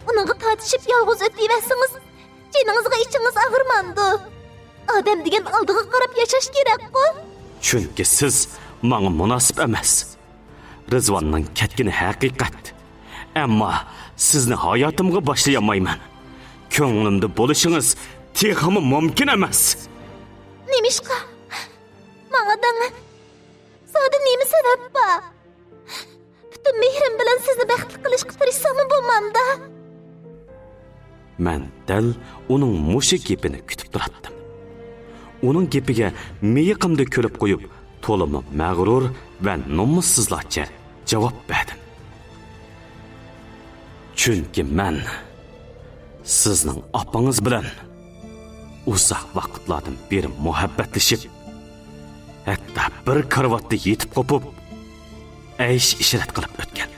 ئۇنىڭغا تارتىشىپ يالغۇز ئۆتۈۋەرسىڭىز، جېنىڭىزغا ئىچىڭىز ئاغرىمامدۇ؟ ئادەم دېگەن ئالدىغا قاراپ ياشاش كېرەكقۇ؟ چۈنكى سىز ماڭا مۇناسىپ ئەمەس. رىزۋاننىڭ كەتكىنى ھەقىقەت. ئەمما سىزنى ھاياتىمغا باشلىيالمايمەن. كۆڭلۈمدە بولۇشىڭىز تېخىمۇ مۇمكىن ئەمەس. نېمىشقا؟ ماڭا دەڭ، زادى نېمە سەۋەب بار؟ پۈتۈن مېھرىم بىلەن سىزنى بەختلىك قىلىشقا تىرىشساممۇ بولمامدا؟ مەن دەل ئۇنىڭ مۇشۇ گېپىنى كۈتۈپ تۇراتتىم. ئۇنىڭ گېپىگە مىيىقىمدا كۈلۈپ قويۇپ، تولىمۇ مەغرۇر ۋە نومۇسسىزلارچە جاۋاب بەردىم. چۈنكى مەن سىزنىڭ ئاپىڭىز بىلەن ئۇزاق ۋاقىتلاردىن بېرى مۇھەببەتلىشىپ، ھەتتا بىر كارىۋاتتا يېتىپ قوپۇپ، ئەيش-ئىشرەت قىلىپ ئۆتكەن.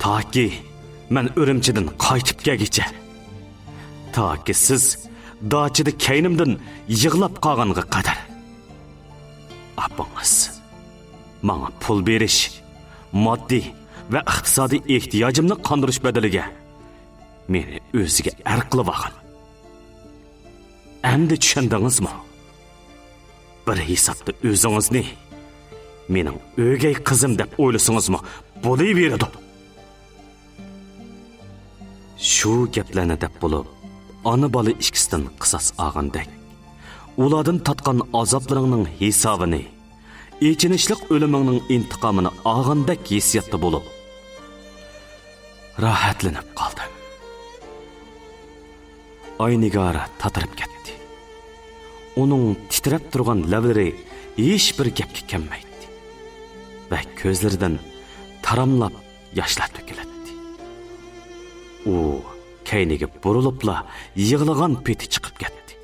تاكى مەن ئۈرۈمچىدىن قايتىپ كەلگىچە. تاكى سىز داچىدا كەينىمدىن يىغلاپ قالغانغا قەدەر. ئاپىڭىز ماڭا پۇل بېرىش، ماددىي ۋە ئىقتىسادىي ئېھتىياجىمنى قاندۇرۇش بەدىلىگە مېنى ئۆزىگە ئەر قىلىۋالغان. ئەمدى چۈشەندىڭىزمۇ؟ بىر ھېسابتا ئۆزىڭىزنى مېنىڭ ئۆگەي قىزىم دەپ ئويلىسىڭىزمۇ بولۇۋېرىدۇ. شۇ گەپلەرنى دەپ بولۇپ، ئانا-بالا ئىككىسىدىن قىساس ئالغاندەك، ئۇلاردىن تارتقان ئازابلىرىڭنىڭ ھېسابىنى، ئېچىنىشلىق ئۆلۈمۈڭنىڭ ئىنتىقامىنى ئالغاندەك ھېسسىياتتا بولۇپ، راھەتلىنىپ قالدىم. ئاينىگار تاتىرىپ كەتتى. ئۇنىڭ تىترەپ تۇرغان لەۋلىرى ھېچبىر گەپكە كەلمەيتتى ۋە كۆزلىرىدىن تاراملاپ ياشلار تۆكۈلەتتى. ئۇ كەينىگە بۇرۇلۇپلا يىغلىغان پېتى چىقىپ كەتتى.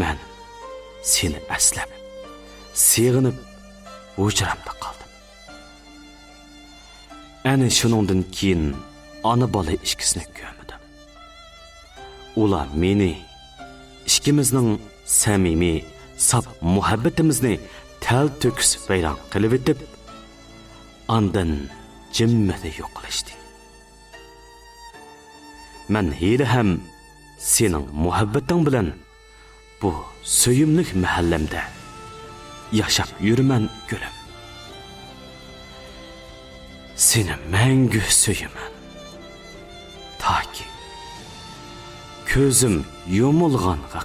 مەن سېنى ئەسلەپ، سېغىنىپ، ھۇجرامدا قالدىم. ئەنە شۇنىڭدىن كېيىن ئانا-بالا ئىككىسىنى كۆرمىدىم. ئۇلار مېنى، ئىككىمىزنىڭ سەمىمىي، ساپ مۇھەببىتىمىزنى تەلتۆكۈس ۋەيران قىلىۋېتىپ، ئاندىن جىممىدە يوقىلىشتى. مەن ھېلىھەم سېنىڭ مۇھەببىتىڭ بىلەن بۇ سۆيۈملۈك مەھەللەمدە ياشاپ يۈرىمەن، گۈلۈم. سېنى مەڭگۈ سۆيىمەن. تاكى كۆزۈم يۇمۇلغانغا